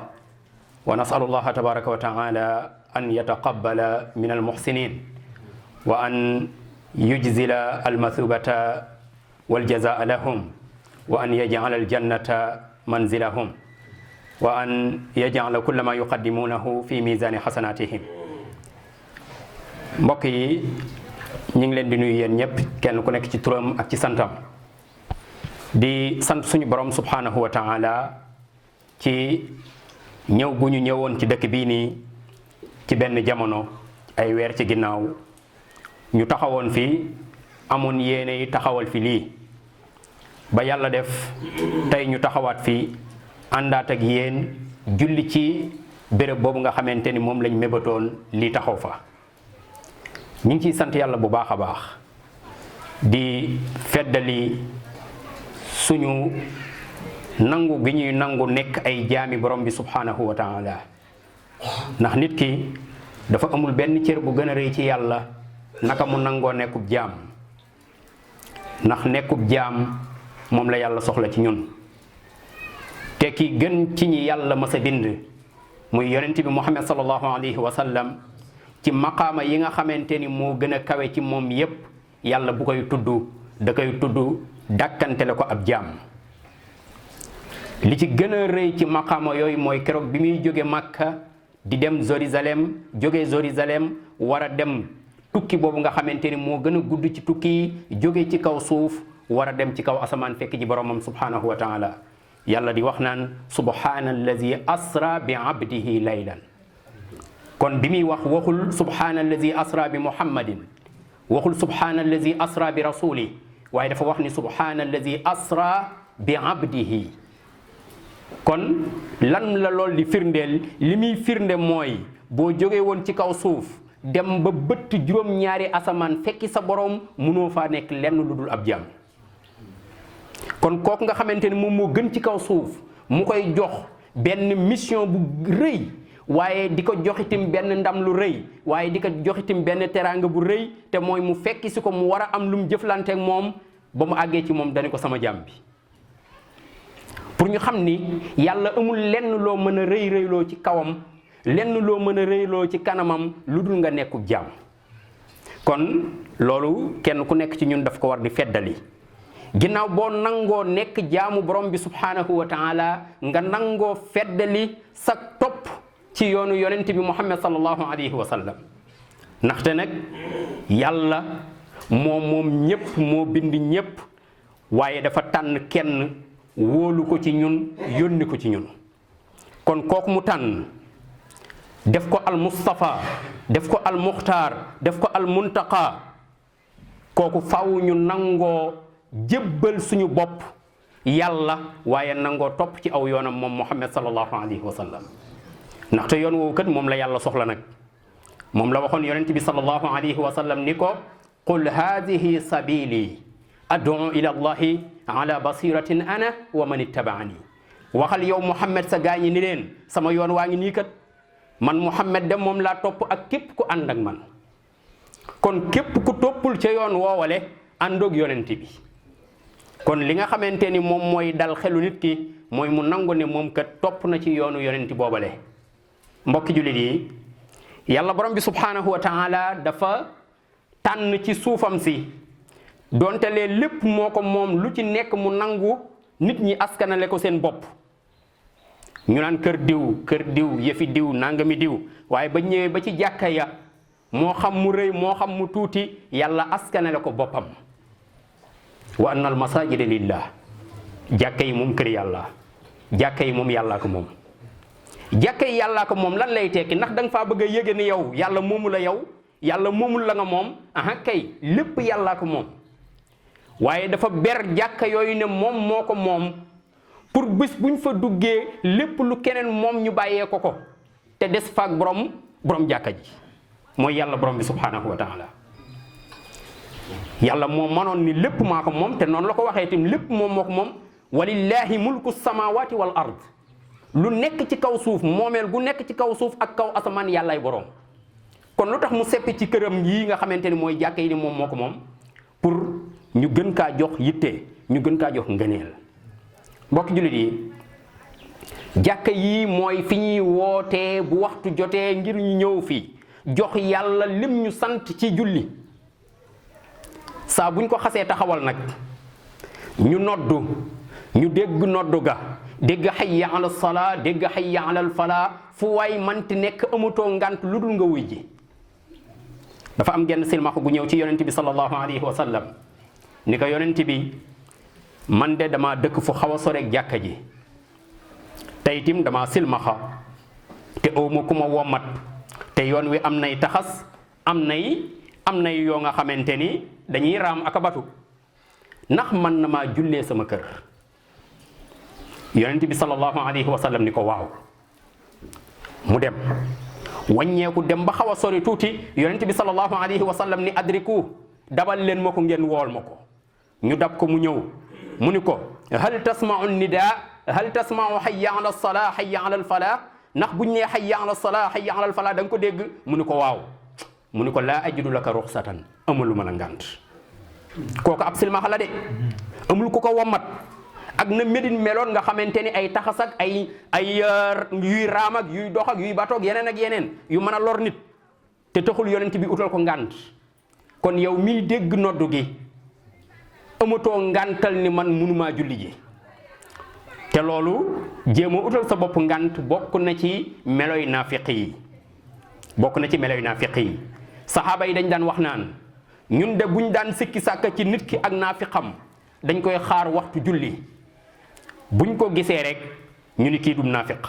ونسأل الله تبارك وتعالى أن يتقبل من المحسنين وأن يجزل المثوبة والجزاء لهم وأن يجعل الجنة منزلهم وأن يجعل كل ما يقدمونه في ميزان حسناتهم. mbokk yi ñu ngi leen di nuyu yéen ñëpp kenn ku nekk ci turam ak ci santam di sant suñu borom subhanahu wa taala ci ñëw gu ñu ñëwoon ci dëkk bii nii ci benn jamono ay weer ci ginnaaw ñu taxawoon fii amoon yéene yi taxawal fi lii ba yàlla def tey ñu taxawaat fii àndaat ak yéen julli ci béréb boobu nga xamante ni moom lañ mébatoon lii taxaw fa. ñu ngi ciy sant yàlla bu baax a baax di feddali suñu nangu gi ñuy nangu nekk ay jaami borom bi subhanahu wa taala ndax nit ki dafa amul benn cër bu gën a rëy ci yàlla naka mu nangoo nekkub jaam ndax nekkub jaam moom la yàlla soxla ci ñun te ki gën ci ñi yàlla mës a bind muy yonent bi Muhammad sallallahu alayhi wa sallam ci maqaama yi nga xamante ni moo gën a kawe ci moom yépp yàlla bu koy tudd da koy tudd dàkkantele ko ab jaam li ci gën a rëy ci maqaama yooyu mooy keroog bi muy jóge Makka di dem Jérusalem jóge Jérusalem war a dem tukki boobu nga xamante ni moo gën a gudd ci tukki yi jóge ci kaw suuf war a dem ci kaw asamaan fekk ji boromam subhanahu wa taala yàlla di wax naan subhana allazi asra bi abdihi laylan kon bi muy wax waxul subhana allazi asra bi muhammadin waxul subhana allazi asra bi rasuli waaye dafa wax ni subhana allazi asra bi abdihi kon lan la lool di firndeel li muy firnde mooy boo jógee woon ci kaw suuf dem ba bëtt juróom-ñaari asamaan fekki sa borom mënoo faa nekk lenn lu dul ab jaam kon kooku nga xamante ni moom moo gën ci kaw suuf mu koy jox benn mission bu rëy waaye di ko jox itam benn ndam lu rëy waaye di ko jox itam benn teraanga bu rëy te mooy mu fekki si ko mu war a am lu mu jëflanteek moom ba mu àggee ci moom dani ko sama jaam bi pour ñu xam ni yàlla amul lenn loo mën a rëy rëyloo ci kawam lenn loo mën a rëyloo ci kanamam lu dul nga nekkub jaam kon loolu kenn ku nekk ci ñun daf ko war di feddali ginnaaw boo nangoo nekk jaamu borom bi subhanahu wa taala nga nangoo feddali sa topp ci yoonu yonent bi muhammad sallallahu alayhi wa sallam ndaxte nag yàlla moom ñépp moo bind ñépp waaye dafa tànn kenn wóolu ko ci ñun yónni ko ci ñun kon kooku mu tànn def ko al mustafa def ko al muxtaar def ko al muntaqa kooku faw ñu nangoo jébbal suñu bopp yàlla waaye nangoo topp ci aw yoonam moom muhammad sallallahu alayhi wa sallam ndaxte yoon woowu kat moom la yàlla soxla nag moom la waxoon yonent bi sallallahu alayhi wa sallam ni ko qul hadihi sabili ad'u ila allahi ala basiratin ana wa man ittabaani waxal yow muhammad sa gaañi ni leen sama yoon waa ngi nii kat man muhammad dem moom laa topp ak képp ku ànd ak man kon képp ku toppul ca yoon woowale àndoog yonent bi kon li nga xamante ni moom mooy dal xelu nit ki mooy mu nangu ne moom kat topp na ci yoonu yonent boobale mbokki jullit yi yàlla borom bi subhanahu wa taala dafa tànn ci suufam si donte lee lépp moo ko moom lu ci nekk mu nangu nit ñi askanale ko seen bopp ñu naan kër diw yëfi diw nangami diw waaye ba ñëwee ba ci jàkka ya moo xam mu rëy moo xam mu tuuti yàlla askanale ko boppam wa anna al masajida lillah jàkka yi moom kër yàlla jàkka yi moom yàllaa ko moom jàkka yi yàllaa ko moom lan lay tekki ndax da nga faa bëgg a yëge ni yow yàlla moomu la yow yàlla moomul la nga moom aha kay lépp yàllaa ko moom waaye dafa ber jàkka yooyu ne moom moo ko moom pour bés buñ fa duggee lépp lu keneen moom ñu bàyyee ko ko te des faak borom jàkka ji mooy yàlla borom bi subhanahu wa taala yàlla moom manoon ni lépp maa ko moom te noonu la ko waxee itam lépp moom moo ko moom walillahi mulku samawati wal ard lu nekk ci kaw suuf moomeel gu nekk ci kaw suuf ak kaw asamaan yàllaay borom kon lu tax mu seppi ci këram yii nga xamante ni mooy jàkka yi ni moom moo ko moom pour ñu gën kaa jox yitte ñu gën kaa jox ngëneel mbokki jullit yi jàkka yii mooy fi ñuy wootee bu waxtu jotee ngir ñu ñëw fii jox yàlla lim ñu sant ci julli saa buñ ko xasee taxawal nag ñu noddu ñu dégg noddu ga dégg hayya ala salaa dégg hayya ala falaa fu waay manti nekk amatoo ngant lu dul nga wuy ji dafa am genn silmaxa gu ñëw ci yonent bi sallallahu alayhi wa sallam ni ko yonent bi man de dama dëkk fu xaw a soreeg jàkka ji te itim dama silmaxa te awma ku ma wommat te yoon wi am nay taxas am nay yoo nga xamante ni dañuy raam ak a batu ndax man na maa jullee sama kër yonent bi sallallahu alayhi wa sallam ni ko waaw mu dem wàññeeku dem ba xaw a sori tuuti yonent bi sallallahu alayhi wa sallam ni adriku dabal leen ma ko ngeen wool ma ko ñu dab ko mu ñëw mu ni ko hal tasma'u nidaa hal tasma'u hayya ala salaa hayya ala falaa ndax buñ nee hayya ala salaa hayya ala falaa da nga ko dégg mu ni ko waaw mu ni ko laa ajidu laka ruxsatan amalu ma la ngànt kooku ab silmaxa la de amul ku ko wommat ak na Médine meloon nga xamante ni ay taxas ak ay yuy raam ak yuy dox ak yuy batoog yeneen ak yeneen yu mën a lor nit te taxul yonent bi utal ko ngànt kon yow miy dégg noddu gi amatoo ngàntal ni man mënumaa julli ji te loolu jéem a utal sa bopp ngant bokk na ci meloy naafiq yi saxaaba yi dañ daan wax naan ñun de buñ daan sikki sàkka ci nit ki ak naafiqam dañ koy xaar waxtu julli buñ ko gisee rek ñu ni kii du naafiq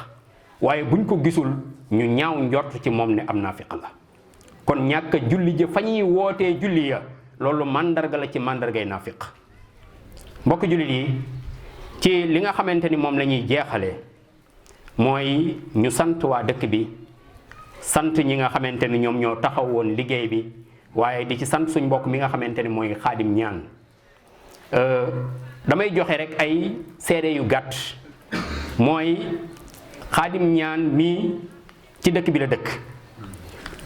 waaye buñ ko gisul ñu ñaaw njort ci moom ne am naafiq la kon ñàkk julli ji fa ñuy wootee julli ya loolu màndarga la ci màndargay naafiq mbokk jullit yi ci li nga xamante ni moom la ñuy jeexale mooy ñu sant waa dëkk bi sant ñi nga xamante ni ñoom ñoo taxaw woon liggéey bi waaye di ci sant suñ mbokk mi nga xamante ni mooy Xaadim Ñaan damay joxe rek ay seede yu gàtt mooy Xaadim Ñaan mii ci dëkk bi la dëkk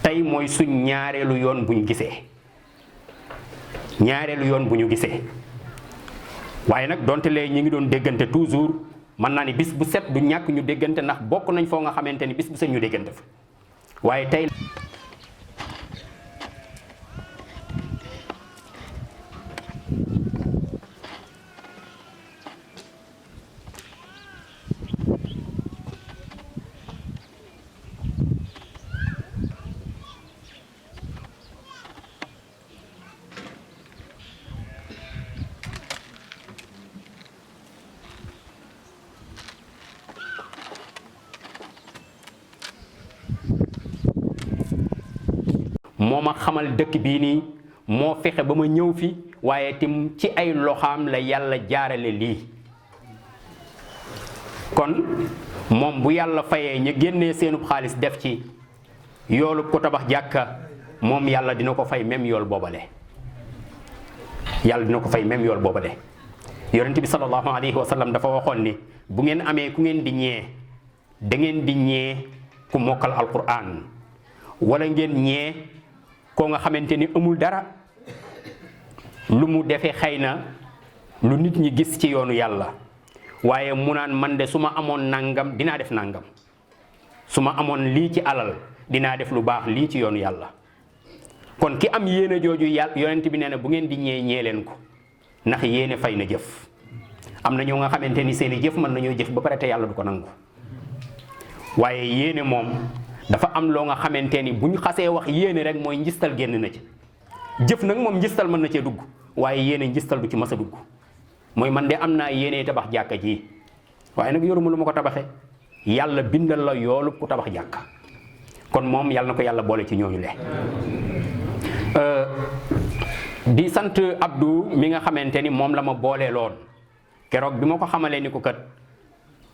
tey mooy suñ ñaareelu yoon bu ñu gisee waaye nag donte lee ñi ngi doon déggante toujours mën naa ni bis bu set du ñàkk ñu déggante ndax bokk nañ foo nga xamante ni bis bu set ñu déggante fa waaye tey moo ma xamal dëkk bii nii moo fexe ba ma ñëw fi waaye tim ci ay loxaam la yàlla jaarale lii kon moom bu yàlla fayee ñu génnee seenub xaalis def ci yoolub ko tabax jàkka moom yàlla dina ko fay même yool boobale yonent bi sallallahu alayhi wa sallam dafa waxoon ni bu ngeen amee ku ngeen di ñee da ngeen di ñee ku mokkal alquran wala ngeen ñee koo nga xamante ni amul dara lu mu defee xëy na lu nit ñi gis ci yoonu yàlla waaye mu naan man de su ma amoon nangam dinaa def nangam su ma amoon lii ci alal dinaa def lu baax lii ci yoonu yàlla kon ki am yéene jooju yàlla yonent bi nee na bu ngeen di ñee leen ko ndax yéene fay na jëf am na ñoo nga xamante ni seeni jëf mën nañoo jëf ba pare te yàlla du ko nangu waaye yéene moom dafa am loo nga xamante ni bu ñu xasee wax yéene rek mooy njistal génn na ci jëf nag moom njistal mën na cee dugg waaye yéene njistal du ci mas a dugg mooy man de am naa yéene tabax jàkka ji waaye nag yoruma lu ma ko tabaxee yàlla bindal la yoolu ku tabax jàkka kon moom yàlla na ko yàlla boole ci ñooñu le di sant Abdou mi nga xamante ni moom la ma boolee loon keroog bi ma ko xamalee ni ko kat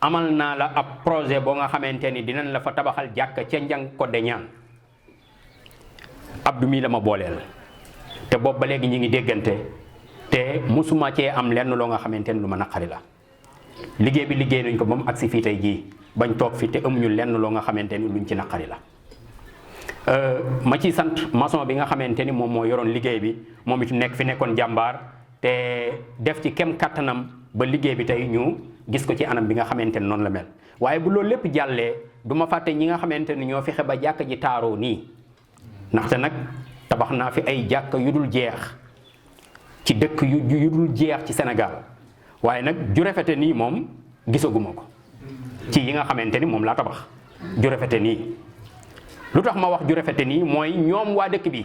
amal naa la ab projet boo nga xamante ni dinañ la fa tabaxal jàkka ca njang ko de ñaan Abdou mii la ma booleel te boobu ba léegi ñi ngi déggante te musuma cee am lenn loo nga xamante ni lu ma naqari la liggéey bi liggéey nañ ko ba mu agsi fii tey jii bañ toog fi te amuñu lenn loo nga xamante ni luñ ci naqari la ma ciy sant maçon bi nga xamante ni moom moo yoroon liggéey bi moom it nekkoon jàmbaar te def ci kem kattanam ba liggéey bi tey ñu gis ko ci anam bi nga xamante ni noonu la mel waaye bu loolu lépp jàllee du ma fàtte ñi nga xamante ni ñoo fexe ba jàkka ji taaroo nii ndaxte nag tabax naa fi ay jàkka yu dul jeex ci dëkk yu dul jeex ci Sénégal waaye nag ju rafete nii moom gisaguma ko ci yi nga xamante ni moom laa tabax ju rafete nii lu tax ma wax ju rafete nii mooy ñoom waa dëkk bi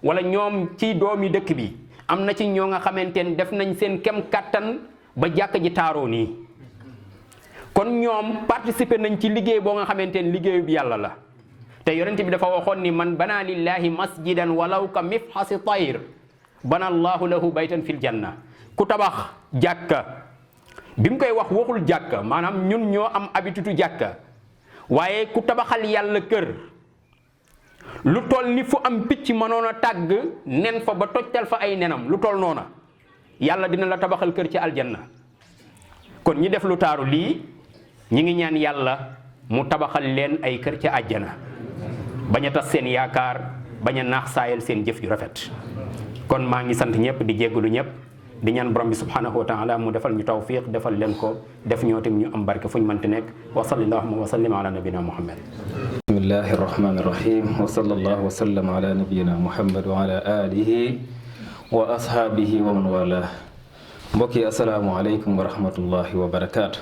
wala ñoom ci doomi dëkk bi am na ci ñoo nga xamante ni def nañ seen kem kattan ba jàkka ji taaroo nii kon ñoom participer nañ ci liggéey boo nga xamante ni liggéeyu bi yàlla la te yonent bi dafa waxoon ni man bana lillahi masjidan walaw ka mifhasi tayr bana allahu lahu baytan fil janna ku tabax jàkka bi mu koy wax waxul jàkka maanaam ñun ñoo am habitude jàkka waaye ku tabaxal yàlla kër lu toll ni fu am picc mënoon a tàgg nen fa ba tojtal fa ay nenam lu toll noona yàlla dina la tabaxal kër ci aljanna kon ñi def lu taaru lii ñi ngi ñaan yàlla mu tabaxal leen ay kër ca àjjana bañ a tas seen yaakaar bañ a naax saayal seen jëf ju rafet kon maa ngi sant ñëpp di jéggalu ñëpp di ñaan borom bi subhanahu wa taala mu defal ñu tawfiq defal leen ko def ñoo tam ñu am barke fu ñu mënti nekk wa sallallahu wa sallim ala nabina muhammad bismillahi irrahmani irrahim wa sallallahu wa sallam ala nabiyina muhammad wa ala alihi wa ashaabihi wa man wala mbokk yi asalaamualeykum wa rahmatullahi wa barakaatu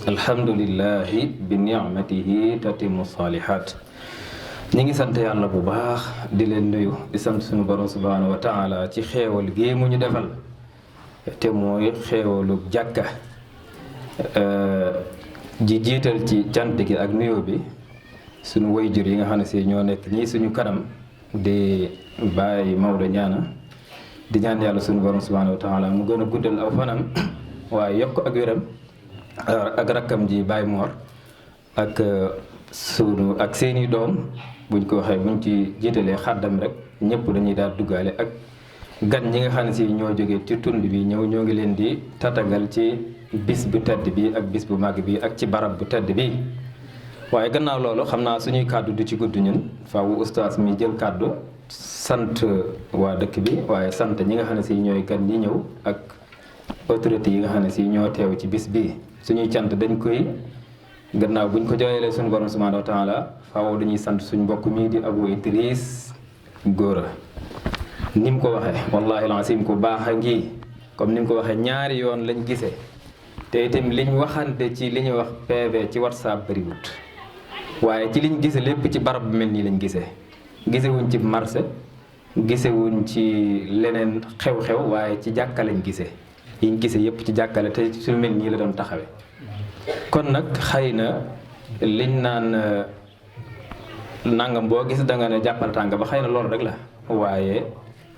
alhamdulillahi bi ni'matihi tatimu salihat. ñi ngi sant yàlla bu baax di leen nuyu di sant suñu borom subhanahu wa taala ci xéewal gi mu ñu defal te mooy xéewalu jàkka ji jiital ci cant gi ak nuyoo bi suñu wayjur yi nga xam ne si ñoo nekk ñii suñu kanam di bàyyi Maodo ñaana di ñaan yàlla suñu borom subhanahu wa taala mu gën a guddal aw fanam waaye yokk ak wéram ak rakkam ji Baye Mor ak sunu ak seeni doom buñ ko waxee buñ ci jiitalee xàddam rek ñëpp dañuy daal duggaale ak gan ñi nga xam ne si ñoo jógee ci tund bi ñëw ñoo ngi leen di tatagal ci bis bu tedd bi ak bis bu màgg bi ak ci barab bu tedd bi. waaye gannaaw loolu xam naa suñuy kàddu du ci gudd ñun faaw ustaas mi jël kàddu sant waa dëkk bi waaye sant ñi nga xam ne si ñooy gan ñi ñëw ak autorité yi nga xam ne si ñoo teew ci bis bii suñuy cant dañ koy gannaaw buñ ko jooyalee suñu borom subhanahu wa taala faaw dañuy sant suñu mbokk mii di Abou Idriss Gora ni mu ko waxee wallahi alazim ku baax a ngi comme ni mu ko waxee ñaari yoon lañ gisee te itam liñ waxante ci li ñuy wax PV ci WhatsApp bëriwut waaye ci liñ gise lépp ci barab bu mel nii lañ gisee gisewuñ ci marché gisewuñ ci leneen xew-xew waaye ci jàkka lañ gisee yiñ gisee yépp ci jàkkale te su mel nii la doon taxawee kon nag xëy na liñ naan nangam boo gis da nga ne jàppal tàng ba xëy na loolu rek la waaye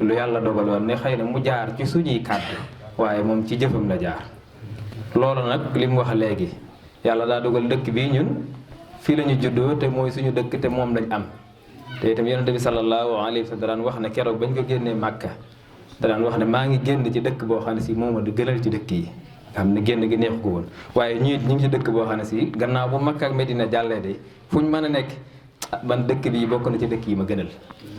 lu yàlla dogaloon ne xëy na mu jaar ci suñuy kàddu waaye moom ci jëfam la jaar loolu nag li mu wax léegi yàlla daa dogal dëkk bii ñun fii la ñu juddoo te mooy suñu dëkk te moom lañ am te itam yonente bi sallallahu alayhi wa sallam daan wax ne keroog bañ ko génnee Màkka daan wax ne maa ngi génn ci dëkk boo xam ne si mooma di gënal ci dëkk yi nga xam ne génn gi neexu ko woon waaye ñu ngi ci dëkk boo xam ne si gannaaw bu Makka ak Medina jàllee de fu ñu mën a nekk ban dëkk bi bokk na ci dëkk yi ma gënal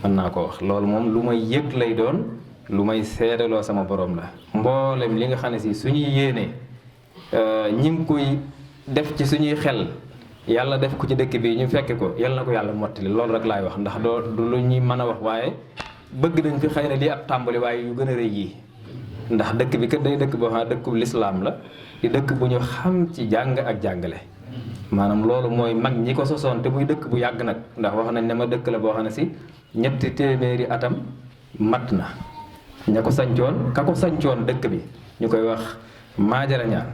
mën naa ko wax loolu moom lu may yëg lay doon lu may seedaloo sama borom la mboolem li nga xam ne si suñuy yéenee ñi ngi koy def ci suñuy xel yàlla def ko ci dëkk bi ñu fekke ko yàlla na ko yàlla mottali loolu rek laay wax ndax doo du lu ñuy mën a wax waaye bëgg nañ fi xëy na lii ab tàmbali waaye yu gën a rëy yi ndax dëkk bi kat day dëkk boo xam ne dëkkub lislaam la di dëkk bu ñu xam ci jàng ak jàngale maanaam loolu mooy mag ñi ko sosoon te muy dëkk bu yàgg nag ndax wax nañ ne ma dëkk la boo xam ne si ñetti téeméeri atam mat na ña ko sancoon ka ko sancoon dëkk bi ñu koy wax maajara ñaan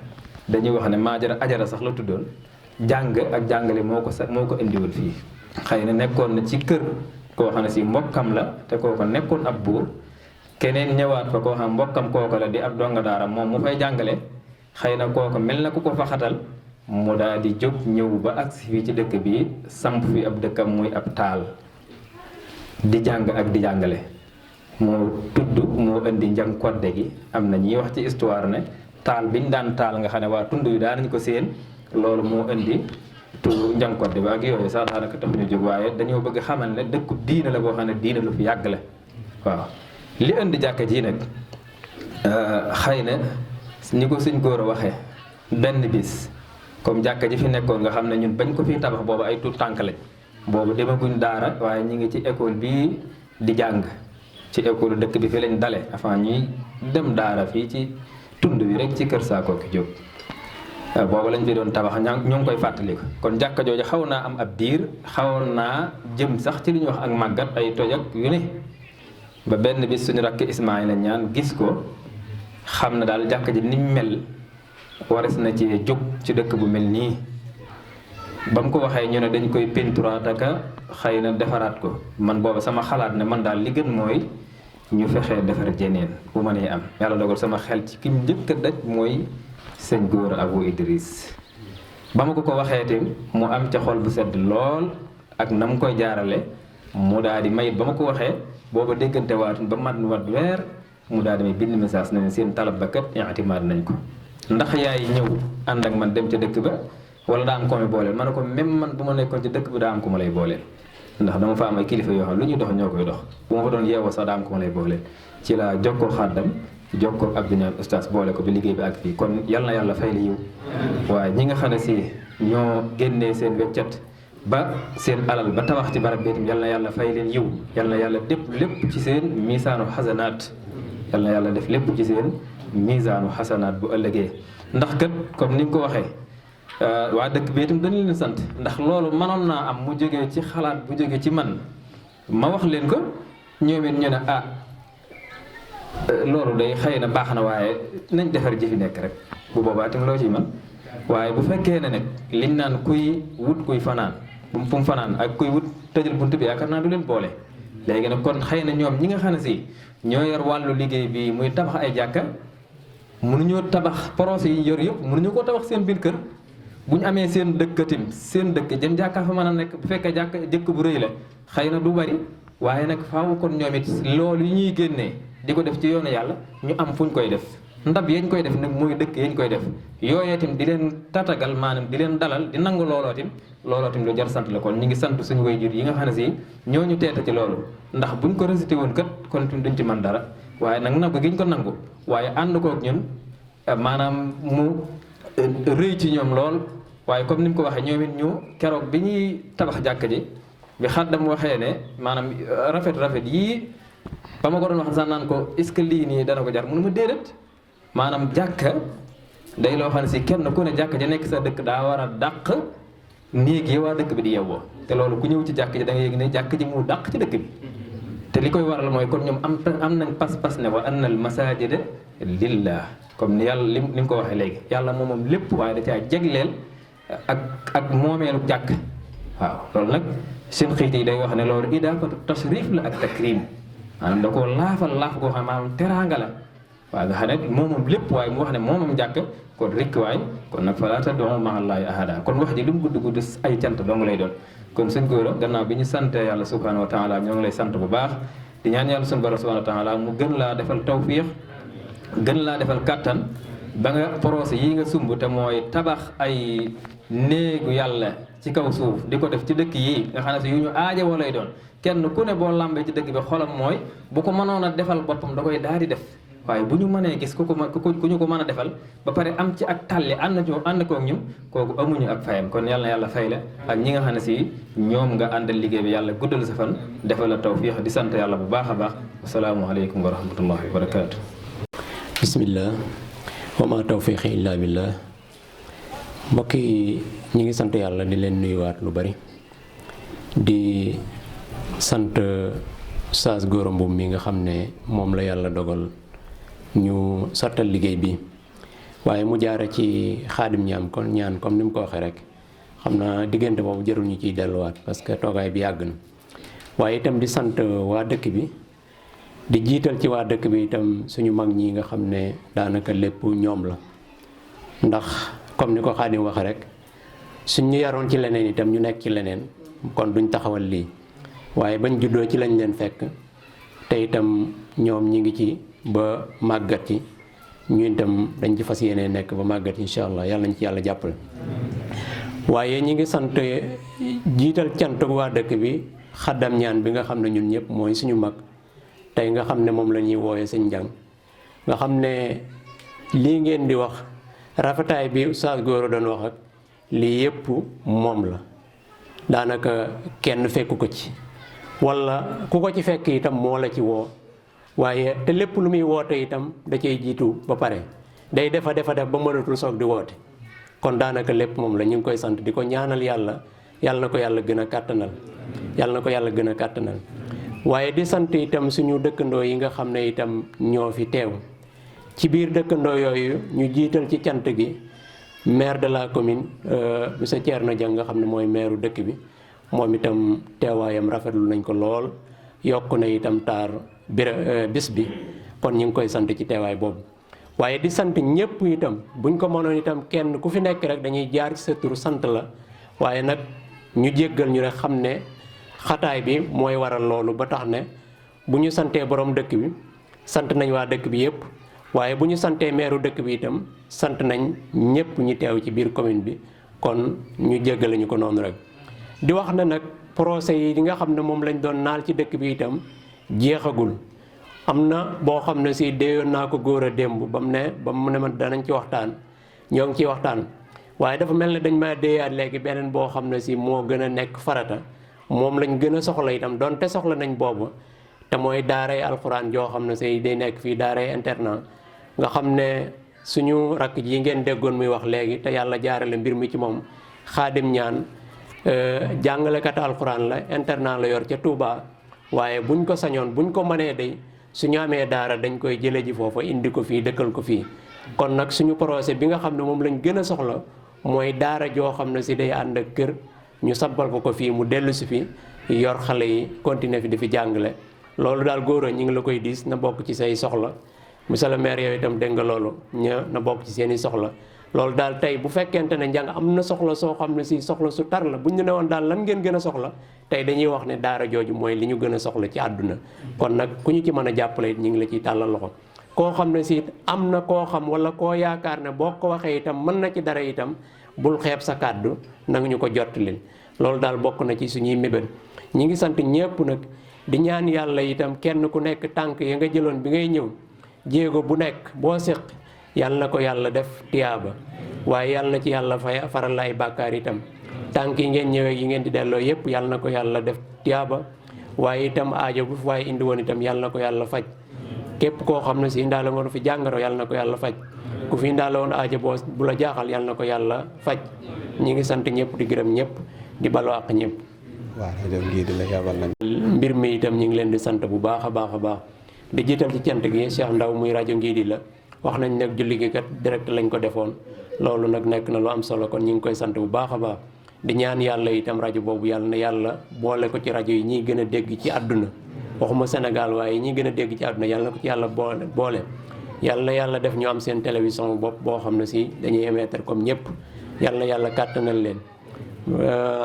dañuy wax ne maajara ajara sax la tuddoon jàng ak jàngale moo ko indiwoon fii xëy na nekkoon na ci kër koo xam ne si mbokkam la te kooko nekkoon ab buur keneen ñëwaat fa koo xam mbokkam kooko la di ab donga daara moom mu fay jàngale xëy na kooko mel na ku ko faxatal mu daal di jóg ñëw ba agsi fii ci dëkk bi samp fi ab dëkkam muy ab taal di jàng ak di jàngale moo tudd moo indi njàng kodde gi am na ñuy wax ci histoire ne taal biñ daan taal nga xam ne waa tund yu daan nañ ko séen loolu moo indi tur njàng kodde bi ak yooyu sax daanaka tax ñu jóg waaye dañoo bëgg xamal ne dëkku diina la boo xam ne diina lu fi yàgg la waaw li indi jàkka ji nag xëy na ñi ko suñ góor a waxee benn bis comme jàkka ji fi nekkoon nga xam ne ñun bañ ko fi tabax boobu ay tuut tànk lañ boobu demaguñ daara waaye ñu ngi ci école bii di jàng ci école dëkk bi fi lañ dale avant ñuy dem daara fii ci tund bi rek ci kër Saakooki Jóob boobu lañ fi doon tabax ñoo ngi koy fàttaliku kon jàkka jooju xaw naa am ab diir xawoon naa jëm sax ci li ñuy wax ak màggat ay toj ak yu ne ba benn bis suñu rakk Ismaayla ñaan gis ko xam na daal jàkka ji ni mel waris na ci jóg ci dëkk bu mel nii ba mu ko waxee ñu ne dañ koy peinturaat ak xëy na defaraat ko man booba sama xalaat ne man daal li gën mooy ñu fexee defar jeneen bu mënee am yàlla dogal sama xel ci ki njëkk a daj mooy sëñ Gora Abou Idriss ba ma ko waxee te mu am ca xol bu sedd lool ak na mu koy jaarale mu daal di mayit ba ma ko waxee booba déggante waatuñ ba mat wat weer mu daal di may bind message na ne seen talab ba kat i'timaad nañ ko ndax yaay ñëw ànd ak man dem ca dëkk ba wala daa am ko may booleel ma ne ko même man bu ma nekkoon ci dëkk bi daa am ko ma lay booleel ndax dama fa am ay kilifa yoo xam lu ñuy dox ñoo koy dox bu ma fa doon yeewoo sax daa am ko ma lay booleel ci laa jokkoo xàddam jokkoo ak Abdou Niane oustaz boole ko bi liggéey bi ak fii kon yal na yàlla fay la yiw waaye ñi nga xam ne si ñoo génnee seen weccet ba seen alal ba tabax ci barab bi itam yal na yàlla fay leen yiw yal na yàlla def lépp ci seen misaanu xasanaat yal na yàlla def lépp ci seen misaanu xasanaat bu ëllëgee ndax kat comme ni nga ko waxee waa dëkk bi itam dañu leen sant ndax loolu mënoon naa am mu jógee ci xalaat bu jógee ci man ma wax leen ko ñoom it ñu ne loolu day xëy na baax na waaye nañ defar ji fi nekk rek bu boobaa itam loo ciy man waaye bu fekkee ne nag liñ naan kuy wut kuy fanaan fu mu fanaan ak kuy wut tëjal bunt bi yaakaar naa du leen boole. léegi nag kon xëy na ñoom ñi nga xam ne si ñoo yor wàllu liggéey bi muy tabax ay jàkka mënuñoo tabax projet yi yor yëpp mënuñu koo tabax seen biir kër bu ñu amee seen dëkkatim seen dëkk jëm jàkka fa mën a nekk bu fekkee jàkka jëkk bu rëy la xëy na du bari waaye nag faaw kon ñoom it loolu yi ñuy génnee di ko def ci yoonu yàlla ñu am fu ñu koy def ndab yañ koy def nag mooy dëkk yañ koy def yooyee tim di leen tatagal maanaam di leen dalal di nangu looloo tim lu jar sant la kon ñu ngi sant suñu waajur yi nga xam ne si ñooñu teeta ci loolu ndax buñ ko récité woon kat kon tim duñ ci mën dara waaye nag nangu giñ ko nangu waaye ànd kook ñun maanaam mu rëy ci ñoom lool waaye comme ni mu ko waxee ñoom it ñu keroog bi ñuy tabax jàkk ji bi xaddam waxee ne maanaam rafet yii ba ma ko doon wax sax naan ko est-ce que lii nii dana ko jar mënu ma déedéet maanaam jàkka day loo xam ne si kenn ku ne jàkk ja nekk sa dëkk daa war a dàq néeg yi waa dëkk bi di yewwoo te loolu ku ñëw ci jàkk ji da nga yëg ne jàkk ji mu dàq ci dëkk bi te li koy waral mooy kon ñoom am nañ pas-pas ne wa anna al masajida lillah comme ni yàlla ni mu ko waxee léegi yàlla moom lépp waaye da caa jegleel ak moomeelu jàkk waaw loolu nag seen xiit yi day wax ne loolu idaafatu tashrif la ak takrim maanaam da koo laaf goo xam ne maanaam teraanga la waaw nga xam ne moomam lépp waaye mu wax ne moomam jàkk kon rikk waay kon nag falaa tad'uu ma'a llaahi ahadaa kon wax ji lu mu gudd ay cant dong lay doon kon sëñ Gora gannaaw bi ñu sante yàlla subhaanahu wa taala ñoo ngi lay sant bu baax di ñaan yàlla suñu borom subhaanahu wa taala mu gën laa defal tawfiix gën laa defal kàttan ba nga projet yi nga sumb te mooy tabax ay néegu yàlla ci kaw suuf di ko def ci dëkk yi nga xam ne si yu ñu aajowoo lay doon kenn ku ne boo làmbee ci dëkk bi xolam mooy bu ko mënoon a defal boppam da koy daal di def waaye bu ñu mënee gis ku ñu ko mën a defal ba pare am ci ak tàlli ànd kook ñun kooku amuñu ak fayam kon yàlla na yàlla fay la ak ñi nga xam ne si ñoom nga àndal liggéey bi yàlla guddal sa fan defal la tawfiix di sant yàlla bu baax a baax asalaamualeykum wa rahmatullahi wa barakaatu. bismillah wa ma tawfiqi illa billah mbokk yi ñi ngi sant yàlla di leen nuyuwaat lu bari di sant Oustaz Gora Mboup mi nga xam ne moom la yàlla dogal ñu sottal liggéey bi waaye mu jaare ci xaadim ñaan comme ni mu ko waxee rek xam naa diggante boobu jarul ñu ciy delluwaat parce que toogaay bi yàgg na waaye itam di sant waa dëkk bi di jiital ci waa dëkk bi itam suñu mag ñi nga xam ne daanaka lépp ñoom la ndax comme ni ko xaadim waxee rek suñ ñu yaroon ci leneen itam ñu nekk ci leneen kon duñ taxawal lii waaye bañ juddoo ci lañ leen fekk te itam ñoom ñi ngi ci ba màggat ci ñu itam dañ ci fas yéene nekk ba màggat incha allah yàlla nañ ci yàlla jàppale. waaye ñi ngi sant jiital cant waa dëkk bi xaddam ñaan bi nga xam ne ñun ñëpp mooy suñu mag tey nga xam ne moom la ñuy wooyee sëñ njàng nga xam ne lii ngeen di wax rafetaay bi Oustaz Gora doon wax ak lii yëpp moom la daanaka kenn fekku ko ci wala ku ko ci fekk itam moo la ci woo waaye te lépp lu muy woote itam da cay jiitu ba pare day def ba mënatul soog di woote kon daanaka lépp moom la ñu ngi koy sant di ko ñaanal yàlla na ko yàlla gën a kàttanal waaye di sant itam suñu dëkkandoo yi nga xam ne itam ñoo fi teew ci biir dëkkandoo yooyu ñu jiital ci cant gi maire de la commune monsieur Thierno Dieng nga xam ne mooy maire dëkk bi moom itam teewaayam rafetlu nañ ko lool yokk na itam taar bis bi kon ñu ngi koy sant ci teewaay boobu waaye di sant ñëpp itam buñ ko mënoon itam kenn ku fi nekk rek dañuy jaar ci sa tur sant la waaye nag ñu jéggal ñu rek xam ne xataay bi mooy waral loolu ba tax ne bu ñu santee borom dëkk bi sant nañ waa dëkk bi yëpp waaye bu ñu santee meeru dëkk bi itam sant nañ ñëpp ñi teew ci biir commune bi kon ñu jéggale ñu ko noonu rek di wax na nag procès yi nga xam ne moom lañ doon naal ci dëkk bi itam jeexagul am na boo xam ne si déyoon naa ko góor a démb ba mu ne ma danañ ci waxtaan ñoo ngi ciy waxtaan waaye dafa mel ne dañ ma déyaat léegi beneen boo xam ne si moo gën a nekk farata moom lañ gën a soxla itam donte soxla nañ boobu te mooy daaray alxuraan joo xam ne si day nekk fii daaray internat nga xam ne suñu rakk ji ngeen déggoon muy wax léegi te yàlla jaarale mbir mi ci moom Xaadim Ñaan jàngalekat alxuraan la internat la yor ca Touba waaye buñ ko sañoon buñ ko mënee day suñu amee daara dañ koy jële ji foofa indi ko fii dëkkal ko fii kon nag suñu projet bi nga xam ne moom lañ gën a soxla mooy daara joo xam ne si day ànd ak kër ñu sampal ko fii mu dellu si fi yor xale yi continuer fi di fi jàngale loolu daal góor ñi ngi la koy diis na bokk ci say soxla monsieur le maire yow itam dégg nga loolu na bokk ci seeni soxla loolu daal tey bu fekkente ne njàng am na soxla soo xam ne si soxla su tar la bu ñu ne woon daal lan ngeen gën a soxla tey dañuy wax ne daara jooju mooy li ñu gën a soxla ci àdduna kon nag ku ñu ci mën a jàppale it ñu ngi la ciy tàllal loxo koo xam ne si am na koo xam wala koo yaakaar ne boo ko waxee itam mën na ci dara itam bul xeeb sa kàddu nanga ñu ko jottalil loolu daal bokk na ci suñuy mébét ñi ngi sant ñépp nag di ñaan yàlla itam kenn ku nekk tànk ya nga jëloon bi ngay ñëw jéego bu nekk boo séq yàlla na ko yàlla def tiyaaba waaye yàlla na ci yàlla faral ay bàkkaar itam tànk yi ngeen ñëwee yi ngeen di delloo yépp yàlla na ko yàlla def tiyaaba waaye itam aajo bu fi waaye indi woon itam yàlla na ko yàlla faj képp koo xam ne si indaale woon fi jàngaro yàlla na ko yàlla faj ku fi indaale woon aajo bu la jaaxal yàlla na ko yàlla faj ñi ngi sant ñëpp di gërëm ñëpp di balu àq ñëpp waaw rajo Ngidi la yabal nañ mbir mi itam ñu ngi leen di sant bu baax a baax a baax di jiital ci cant gi Cheikh Ndaw muy rajo Ngidi la wax nañ nag julli gi kat direct lañ ko defoon loolu nag nekk na lu am solo kon ñu ngi koy sant bu baax a baax di ñaan yàlla itam rajo boobu yàlla na yàlla boole ko ci rajo yi ñiy gën a dégg ci àdduna waxuma Sénégal waaye ñi gën a dégg ci àdduna yàlla na ko ci yàlla boole yàlla na yàlla def ñu am seen télévision bopp boo xam ne si dañuy émettre comme ñëpp yàlla na yàlla kàttanal leen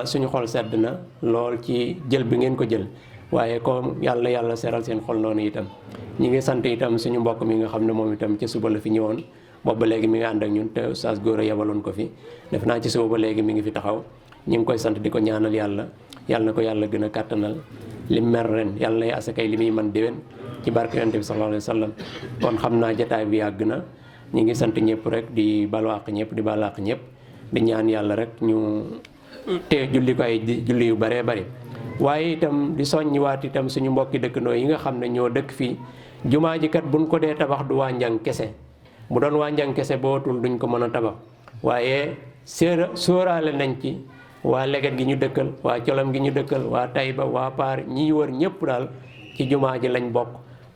suñu xol sedd na lool ci jël bi ngeen ko jël waaye comme yàlla na yàlla seral seen xol noonu itam ñi ngi sant itam suñu mbokk mi nga xam ne moom itam ci suba la fi ñëwoon boobu ba léegi mi ngi ànd ak ñun te Oustaz Gora yebaloon ko fi def naa ci suba ba léegi mi ngi fi taxaw ñu ngi koy sant di ko ñaanal yàlla yàlla na ko yàlla gën a kàttanal li mer ren yàlla na asakay li muy man déwén ci barke yonent bi sallallahu alayhi wa sallam kon xam naa jataay bi yàgg na ñu ngi sant ñëpp rek di balwaq ñëpp di balwaq ñëpp di ñaan yàlla rek ñu te julli ko ay julli yu bëree bëri waaye itam di soññiwaat itam suñu mbokki dëkkandoo yi nga xam ne ñoo dëkk fii jumaa ji kat buñ ko dee tabax du waa njàng kese bu doon waa njàng kese bootul duñ ko mën a tabax waaye sóoraale nañ ci waa leget gi ñu dëkkal waa colom gi ñu dëkkal waa Tayba waa Paar ñi wër ñëpp daal ci jumaa ji lañ bokk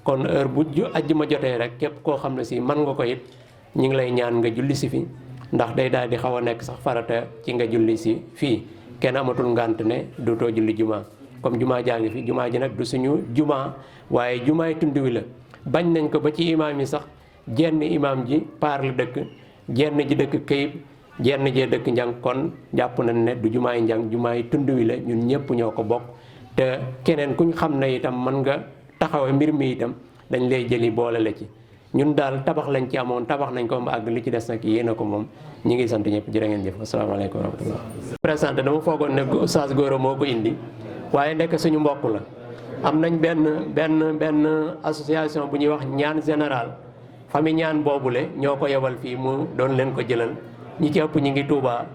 kon heure bu ajjuma jotee rek képp koo xam ne si man nga ko it ñu ngi lay ñaan nga julli si fi ndax day daal di xaw a nekk sax farata ci nga julli si fii kenn amatul ngànt ne dootoo julli jumaa comme jumaa jaa ngi fi jumaa ji nag du suñu jumaa waaye jumaay tund wi la bañ nañ ko ba ci imaam yi sax jenn imaam ji Paar la dëkk jenn ji dëkk Kayib jenn jee dëkk njàng kon jàpp nañ ne du jumaay njàng jumaay tund wi la ñun ñëpp ñoo ko bokk te keneen kuñ xam ne itam mën nga taxawe mbir mi itam dañ lay jëli boole la ci ñun daal tabax lañ ci amoon tabax nañ ko ba àgg li ci des nag yéen a ko moom ñi ngi sant ñëpp jërë ngeen jëf asalaamaaleykum wa rahmatullah présenté dama foogoon ne Oustaz Gora moo ko indi waaye nekk suñu mbokk la am nañ benn association bu ñuy wax ñaan général famille ñaan boobule ñoo ko yebal fii mu doon leen ko jëlal ñi ci ëpp ñi ngi Touba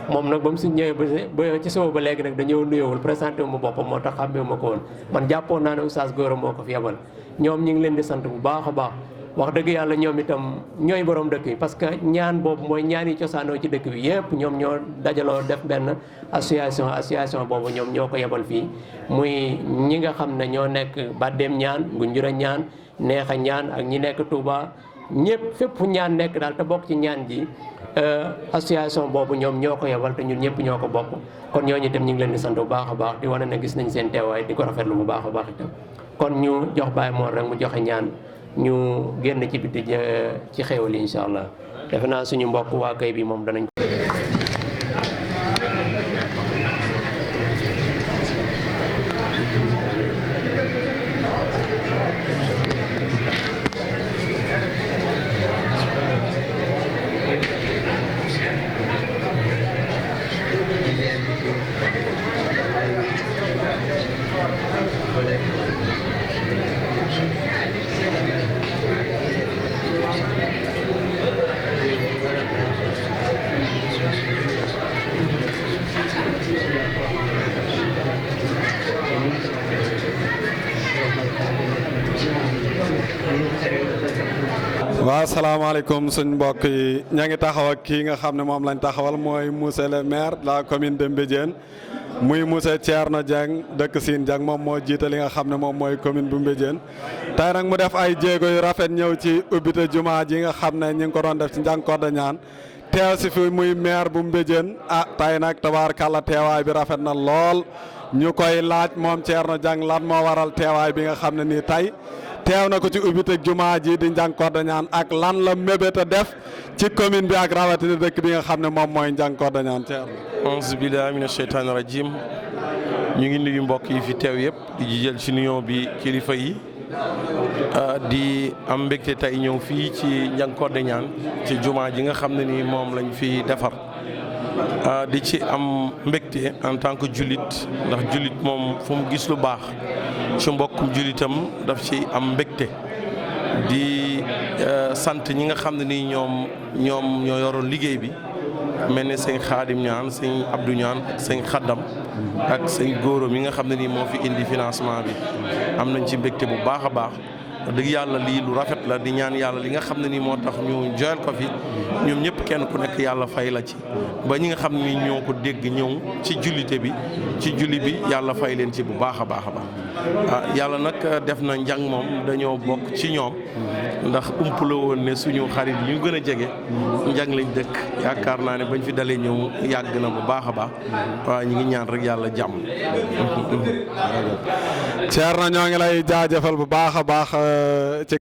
moom nag ba mu si ñëwee ba ci suba ba léegi nag dañoo nuyowul présenté wu ma boppam moo tax xàmmee ma ko woon man jàppoon naa ne Oustaz Gora moo ko fi yebal ñoom ñi ngi leen di sant bu baax a baax wax dëgg yàlla ñoom itam ñooy borom dëkk yi parce que ñaan boobu mooy ñaan yi cosaanoo ci dëkk bi yëpp ñoom ñoo dajaloo def benn association boobu ñoom ñoo ko yebal fii muy ñi nga xam ne ñoo nekk Baddeem ñaan Ngunjura ñaan Neexa ñaan ak ñi nekk Touba ñëpp fépp fu ñaan nekk daal te bokk ci ñaan ji association boobu ñoom ñoo ko yebal te ñun ñëpp ñoo ko bokk kon ñooñu itam ñu ngi leen di sant bu baax a baax di wane ne gis nañ seen teewaay di ko rafetlu bu baax a baax itam kon ñu jox Baye Mor rek mu joxe ñaan ñu génn ci biti ci xéewal yi incha allah defe naa suñu mbokk waa kay bi moom danañ ko waaw salaamaaleykum suñ mbokk yi ña ngi taxaw ak kii nga xam ne moom lañ taxawal mooy monsieur le maire de la commune de Mbédiène muy monsieur Thierno Dieng dëkk Sine Dieng moom moo jiite li nga xam ne moom mooy commune bu Mbédiène tey nag mu def ay jéego yu rafet ñëw ci ubbite jumaa ji nga xam ne ñi ngi ko doon def ci Ndiankode Niane teew si fi muy maire bu Mbédiène tey nag tabaarkàlla teewaay bi rafet na lool ñu koy laaj moom Thierno Dieng lan moo waral teewaay bi nga xam ne nii tey teew na ko ci ubbite jumaa ji di Ndiankode Niane ak lan la mébét a def ci commune bi ak rawatina dëkk bi nga xam ne moom mooy Ndiankode Niane Thierno. auzu billaahi mina sheytaani rajiim ñu ngi nuyu mbokk yi fi teew yëpp di jël ci nuyoo bi kilifa yi di am mbégte tey ñëw fii ci Ndiankode Niane ci jumaa ji nga xam ne ni moom lañ fi defar di ci am mbégte en tant que jullit ndax jullit moom fu mu gis lu baax ci mbokkum jullitam daf ci am mbégte di sant ñi nga xam ne ni ñoom ñoo yoroon liggéey bi mel ni sëñ Xaadim Ñaan sëñ Abdou Ñaan ak sëñ Xaddam ak sëñ Góoro mi nga xam ne nii moo fi indi financement bi am nañ ci mbégte bu baax a baax dëgg yàlla lii lu rafet la di ñaan yàlla li nga xam ne nii moo tax ñu joyal ko fi ñoom ñëpp kenn ku nekk yàlla fay la ci ba ñi nga xam ne ñoo ko dégg ñëw ci jullite bi ci julli bi yàlla fay leen ci bu baax a baax a baax yàlla nag def na njàng moom dañoo bokk ci ñoom ndax ump la woon ne suñu xarit ñu gën a jege njàng lañ dëkk yaakaar naa ne bañ fi dalee ñëw yàgg na bu baax a baax waaw ñu ngi ñaan rek yàlla jàmm. Thierno ñoo ngi lay jaajëfal bu baax a baax ci